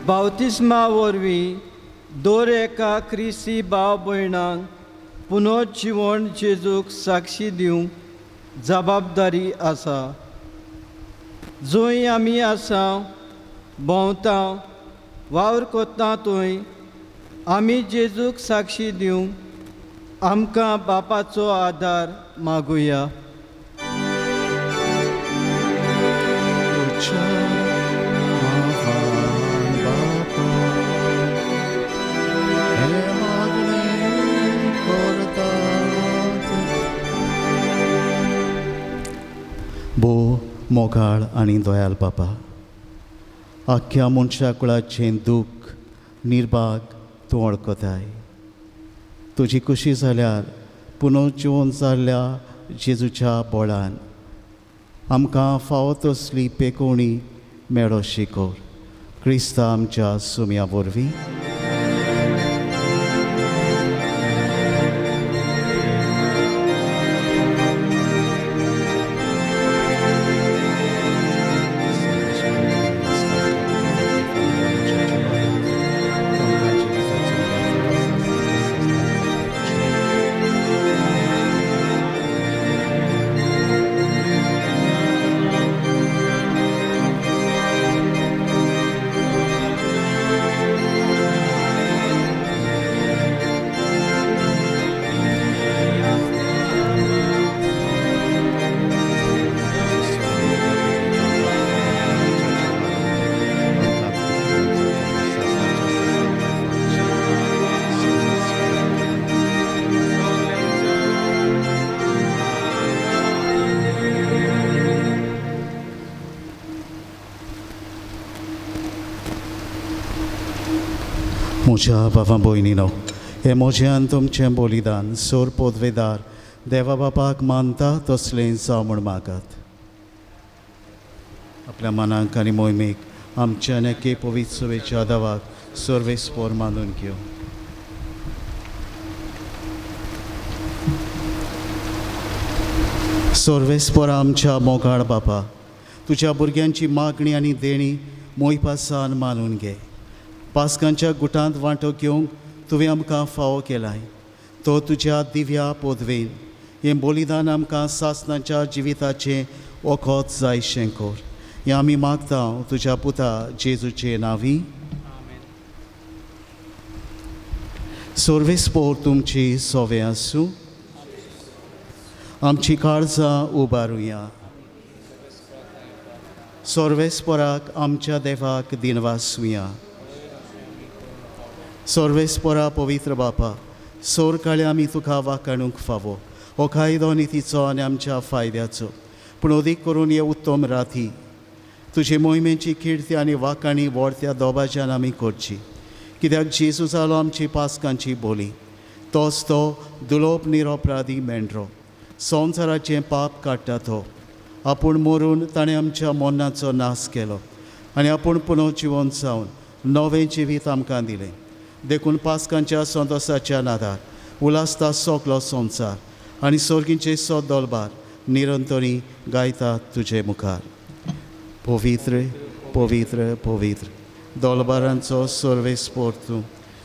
बावतिस्मा वरवीं दर एका क्रिस्ती भाव भयणांक पुनर्जिवन जेजूक साक्षी दिवंक जबाबदारी आसा. जंय आमी आसा भोंवता वावर करता थंय आमी जेजूक साक्षी दिवंक आमकां बापाचो आदार मागुया. भो मोगाळ आनी दयाल बापा, आख्ख्या मनशा कुळाचें दूख निर्भाग तूं वळखताय. तुजी खुशी जाल्यार पुनर्जिवन जाल्ल्या जेजूच्या बोळान आमकां फावो तसली पेकोवणी मेळो शिकोर क्रिस्ता आमच्या सुम्या वरवीं. म्हज्या बाबा भयणीनो, हें म्हजें आनी तुमचें बलिदान सोर पोदवेदार देवा बापाक मानता तसलें जावं म्हूण मागात. आपल्या मनाक आनी मोहिमेक आमच्या आनी एके पवित्र सभेच्या देवाक सर्वेस्पोर मानून घेवं. सर्वेस्पोर आमच्या मोगाळ बापा, तुज्या भुरग्यांची मागणी आनी देणी मोहिपासान मानून घे. पास्कांच्या गुटांत वांटो घेवंक तुवें आमकां फावो केलाय तो तुज्या दिव्या पदवेन हें बलिदान आमकां सासणाच्या जिविताचें वखद जाय शेंकोर. हें आमी मागता तुज्या पुता जेजूचे नांवी. सर्वेस्पोर तुमची सोवे आसूं. आमची काळजां उबारुया. सर्वेस्पोराक आमच्या देवाक दिनवासुया. सर्वेस्पोरा पवित्र बापा, सोर काळे आमी तुका वाकाणूंक फावो हो कायदो नितीचो आनी आमच्या फायद्याचो, पूण अदीक करून हे उत्तम राती तुजे मोहिमेची किर्ती आनी वाकाणी व्हडत्या दोबाज्यान आमी करची. कित्याक जेजू जालो आमची पासकांची बोली, तोच तो दुलोप निरोपराधी मेंढरो, संवसाराचें पाप काडटा तो. आपूण मरून ताणें आमच्या मरणाचो नाश केलो आनी आपूण पुनर्जिवन जावन नवें जिवीत आमकां दिलें. देखून पासकांच्या संतोसाच्या नादार उलासता सगलो संवसार आनी सर्गींचे सद दलबार निरंतरी गायता तुजे मुखार. पवित्र पवित्र पवित्र दलबारांचो सर्वेस्पोर तूं,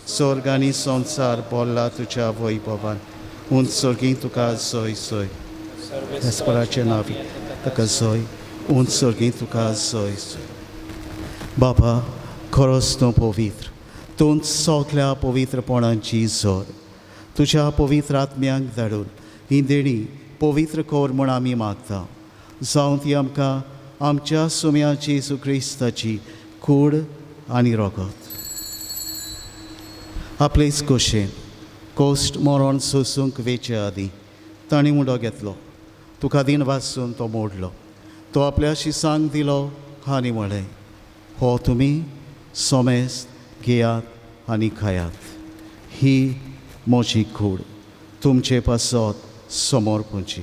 स्वर्ग आनी संवसार भरला तुज्या वैभवान. उंच सर्गीं तुका जय जय, एस्पराचें नांव ताका जय, उंच सर्गीं तुका जय जय. बाबा खरोच तूं पवित्र, तूं सगल्या पवित्रपणाची जोर. तुज्या पवित्र आत्म्यांक धाडून ही देणी पवित्र कर म्हूण आमी मागता. जावं ती आमकां आमच्या सुम्या जेजू क्रिस्ताची कूड आनी रगत. आपलेच खोशेन कोश्ट मरण सोसूंक वेचे आदीं ताणें उडो घेतलो, तुका दिन वाचून तो मोडलो, तो आपल्या शिसांक दिलो आनी म्हळें, हो तुमी सोमेस्त घेयात आनी खायात, ही म्हजी कूड तुमचे पासत समर्पणची.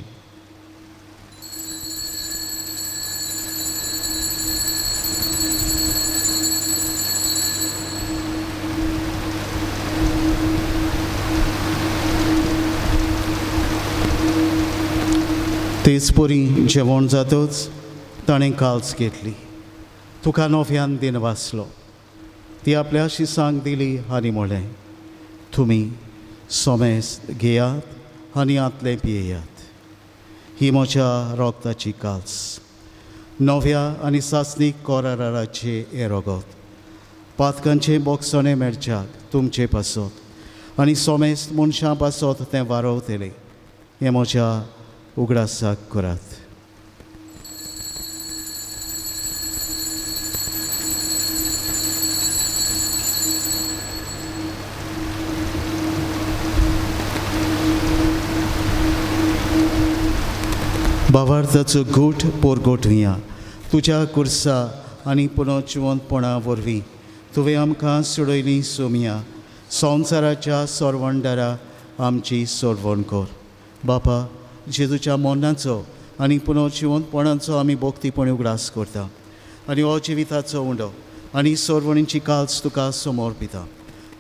तेच परी जेवण जातच ताणें काल्स घेतली, तुका नव्यान दिन वाचलो, ती आपल्या शिसांक दिली आनी म्हळें, तुमी सोमेस्त घेयात आनी आतलें पियेयात, ही म्हज्या रगताची काल्स, नव्या आनी सासणीक कराराचें हें रगत, पातकांचें बोगसणें मेळच्याक तुमचे पासत आनी सोमेस्त मनशां पासत तें वारवतलें, हें म्हज्या उगडासाक करात. भावार्थाचो गूट पोरगोटुया तुज्या कुर्सा आनी पुनर्जिवंतपणा वरवीं तुवें आमकां सोडयली सोमया, संवसाराच्या सोरवंडारा आमची सोडवण कर. बापा, जेजूच्या मरणाचो आनी पुनर्जिवंतपणाचो आमी भक्तीपणी उगडास करता आनी हो जिविताचो उंडो आनी सोरवणीची काल्स तुका समर्पिता.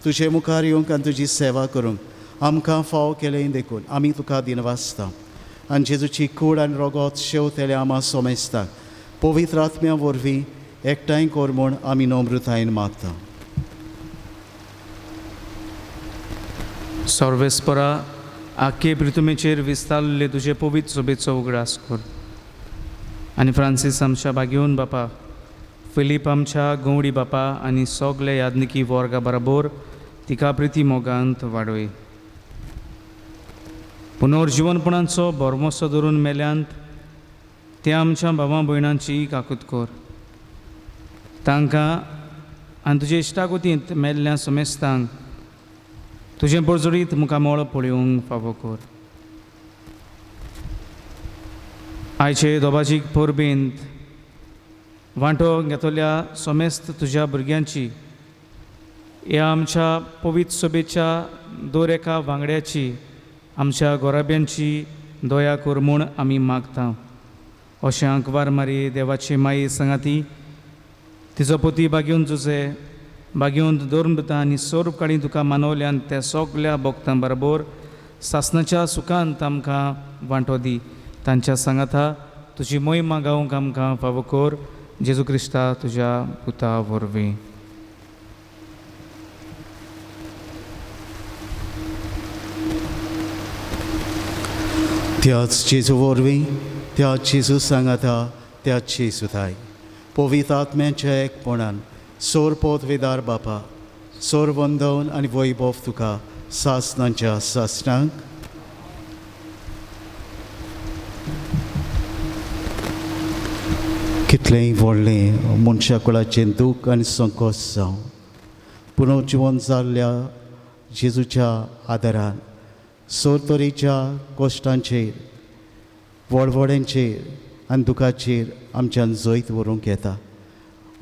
तुजे मुखार येवंक आनी तुजी सेवा करूंक आमकां फाव केलें देखून आमी तुका दिनवासता आनी जेजूची कूड आनी रगत शेवतेले आमा सोमेस्ताक पवित्र आत्म्या वरवीं एकठांय कर म्हूण आमी नम्रतायेन मागता. सर्वेस्परा, आख्खे पृथ्वीचेर विस्तारले तुजे पवित्र सोबेचो उगडास कर आनी फ्रांसीस आमच्या बागेवन बापा, फिलीप आमच्या गंवडी बापा आनी सगळे यादनिकी वर्गा बरोबर तिका प्रिती मोगांत वाडय. पुनर्जिवनपणाचो भरमोसो धरून मेल्यांत त्या आमच्या भावा भयणांची काकूत कर, तांकां आनी तुजे इश्टागतींत मेल्ल्या समेस्तांक तुजें पर्जोडीत मुखामळ पळोवंक फावो कर. आयचे दोबाजीक परबेंत वांटो घेतल्या समेस्त तुज्या भुरग्यांची, ह्या आमच्या पवित्र सभेच्या दर एका वांगड्याची, आमच्या गोराब्यांची दया कर म्हूण आमी मागता. अशें आंकवार मारी देवाची माई सांगाती तिजो पोती बागेवन जुजे बागेवन धर्मदूतां आनी सर्व काळी तुका मानवल्यान त्या सगल्या भक्तां बरोबर सासणाच्या सुखांत आमकां वांटो दी. तांच्या सांगाता तुजी मोहिमा गावंक आमकां फावो कर, जेजू क्रिस्ता तुज्या पुता वरवीं. त्याच जेजू वरवीं, त्याच जेजू सांगाता, त्याच जेजू थाय पवित्र आत्म्याच्या एकपणान सोर पोतवेदार बापा, सोर वंदन आनी वैभव तुका सासणाच्या सासणांक. कितलेंय व्हडलें मनशा कुळाचें दूख आनी संकोच जावं, पुनर्जिवन जाल्ल्या जेजूच्या आदारान सोरतोरीच्या कश्टांचेर, वडवड्यांचेर आनी दुखाचेर आमच्यान जैत व्हरूंक येता.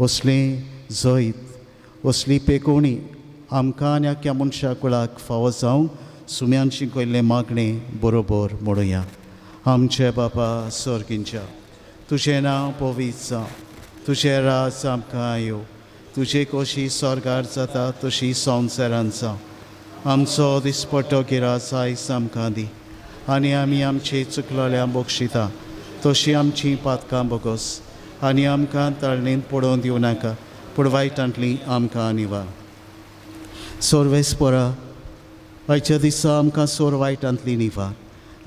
असलें जैत, असली पेकोवणी आमकां आनी आख्या मनशा कुळाक फावो जावंक सुम्यान शिकयल्लें मागणें बरोबर म्हणुया. आमचे बापा सर्गींच्या, तुजें नांव पवित्र जावं, तुजें राज आमकां येवं, तुजे कशी स्वर्गार जाता तशी संवसारांत जावं. आमचो दिसपट्टो गिरास आयज आमकां दी आनी आमी आमची चुकलोल्या बक्षिता तशी आमची पातकां बोगस आनी आमकां ताळणेंत पडोवन दिवं नाका, पूण वायटांतली आमकां निवार. सोरवेस्पोरा, आयच्या दिसा आमकां सोर वायटांतली निवार.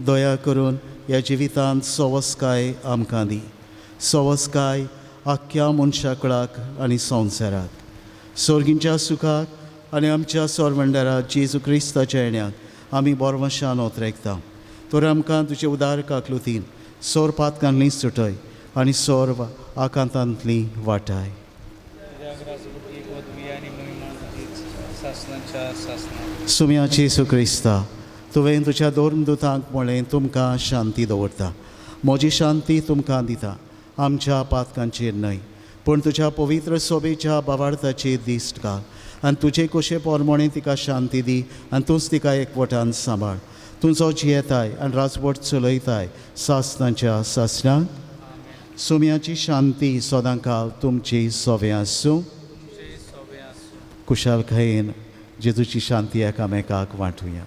दया करून ह्या जिवितांत सवस्काय आमकां दी, सवस्काय आख्ख्या मनशाकळाक आनी संवसाराक, सोर्गींच्या सुखाक आनी आमच्या सोरवंडरा जेजू क्रिस्ताच्या येण्याक आमी बोरवशान ओतरेकता. तर आमकां तुजे उदार काकलुतीन सोर पातकांतली सुटय आनी सोर आकांतांतली वाटाय. सुम्या जेजू क्रिस्ता, तुवें तुज्या धर्मदुतांक म्हणलें, तुमकां शांती दवरता, म्हजी शांती तुमकां दिता, आमच्या पातकांचेर न्हय पूण तुज्या पवित्र सोबेच्या बावार्थाचेर दिश्ट घाल आनी तुजे कशे पोरमोणे तिका शांती दी आनी तूंच तिका एकवटान सांबाळ. तुजो जियेताय आनी राजवट चलयताय सासणाच्या सासणाक. सुम्याची शांती सदांकाल तुमची सोवे आसूं. कुशालकायेन जेजूची शांती एकामेकाक वांटुया.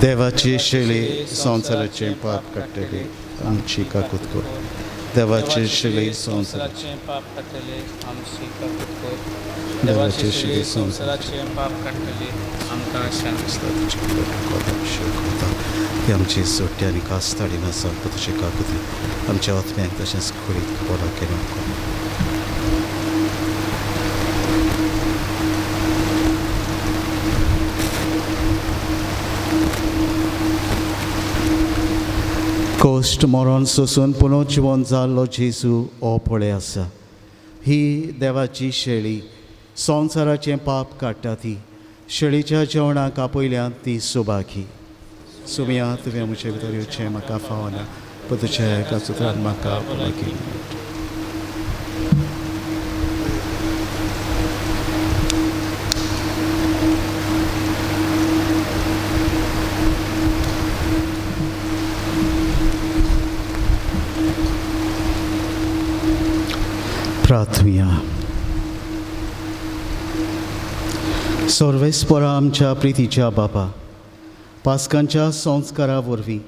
देवाची शेली संवसाराचें पाप काडटली आमची काकूत कर. देवाची शेली संवसाराचें पाप काडटले आमची काकूत कर. देवाची शेली संवसाराचें पाप काडटले आमकां शांती. ती आमची सोडटी आनी खास ताडिना सारको तुजे काकुती आमच्या आत्म्याक तशेंच कुडीक बरो केलो. कश्ट मरण सोसून पुनर्जिवन जाल्लो जेजू हो पळय आसा. ही देवाची शेळी संवसाराचें पाप काडटा. ती शेळीच्या जेवणाक आपयल्यान ती सुबाकी. सुम्या, तुवें म्हजे भितर येवचें म्हाका फावना, पूण तुज्या एका सुत्रान म्हाका भलायकी. प्रार्थुया. सर्वेस्परा आमच्या प्रितीच्या बापा, पास्कांच्या संस्कारा वरवीं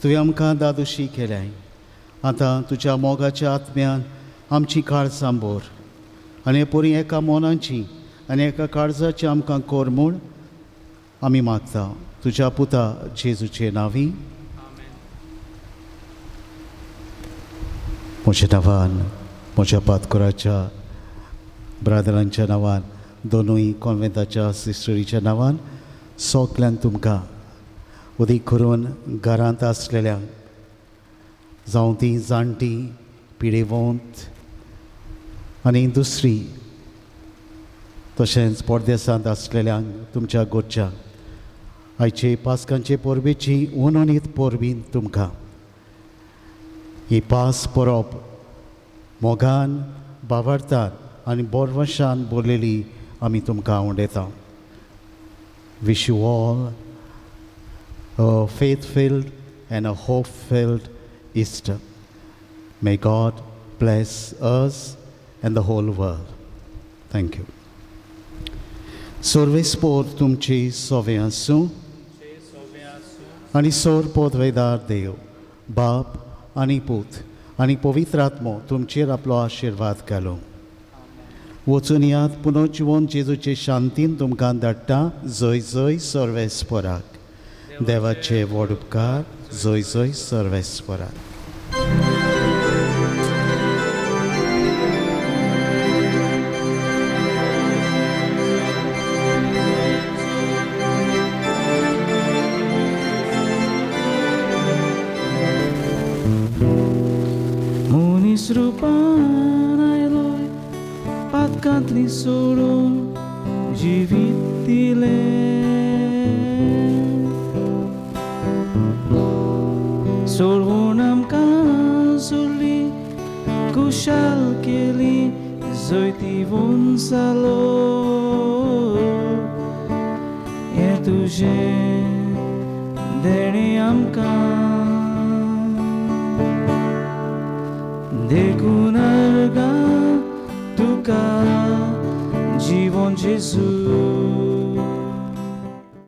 तुवें आमकां दादोशी केल्याय. आतां तुज्या मोगाच्या आत्म्यान आमची काळजां भर आनी पोरी एका मनाची आनी एका काळजाची आमकां कर म्हूण आमी मागता तुज्या पुता जेजूचे नांवी. म्हज्या नांवान, म्हज्या पातकोराच्या ब्रादरांच्या नांवान, दोनूय कॉन्वेंताच्या सिस्टरीच्या नांवान सगल्यांक तुमकां उदीक करून घरांत आसलेल्यांक, जावं ती जाणटी पिडेवंत आनी दुसरी, तशेंच परदेसांत आसलेल्यांक तुमच्या गोच्या आयचे पास्कांचे परबेची उनोनीत परबी तुमकां. ही पास परब मोगान, बावडतान आनी बोरवशान बोरलेली आमी तुमकां उडयता. Wish you all a faith-filled and a hope-filled Easter. May God bless us and the whole world. Thank you. सर्वेस्पोर तुमची सोवे आसूं आनी सोर पोदवेदार देव बाप आनी पूत आनी पवित्र आत्मो तुमचेर आपलो आशिर्वाद घालूं. वचून यात पुनर्जिवन जेजूचे शांतीन तुमकां धाडटा. जय जय सर्वेस्पोराक. देवाचे व्हड उपकार. जय जय सर्वेस्पोराक. मनीस रुपान इतली सोडून जिवीत दिलें. सोडून आमकां सोडली कुशाल केली जैतिवंत जालो. हें तुजें देणें आमकां देखून अर्गां तुका जिवन जेजू.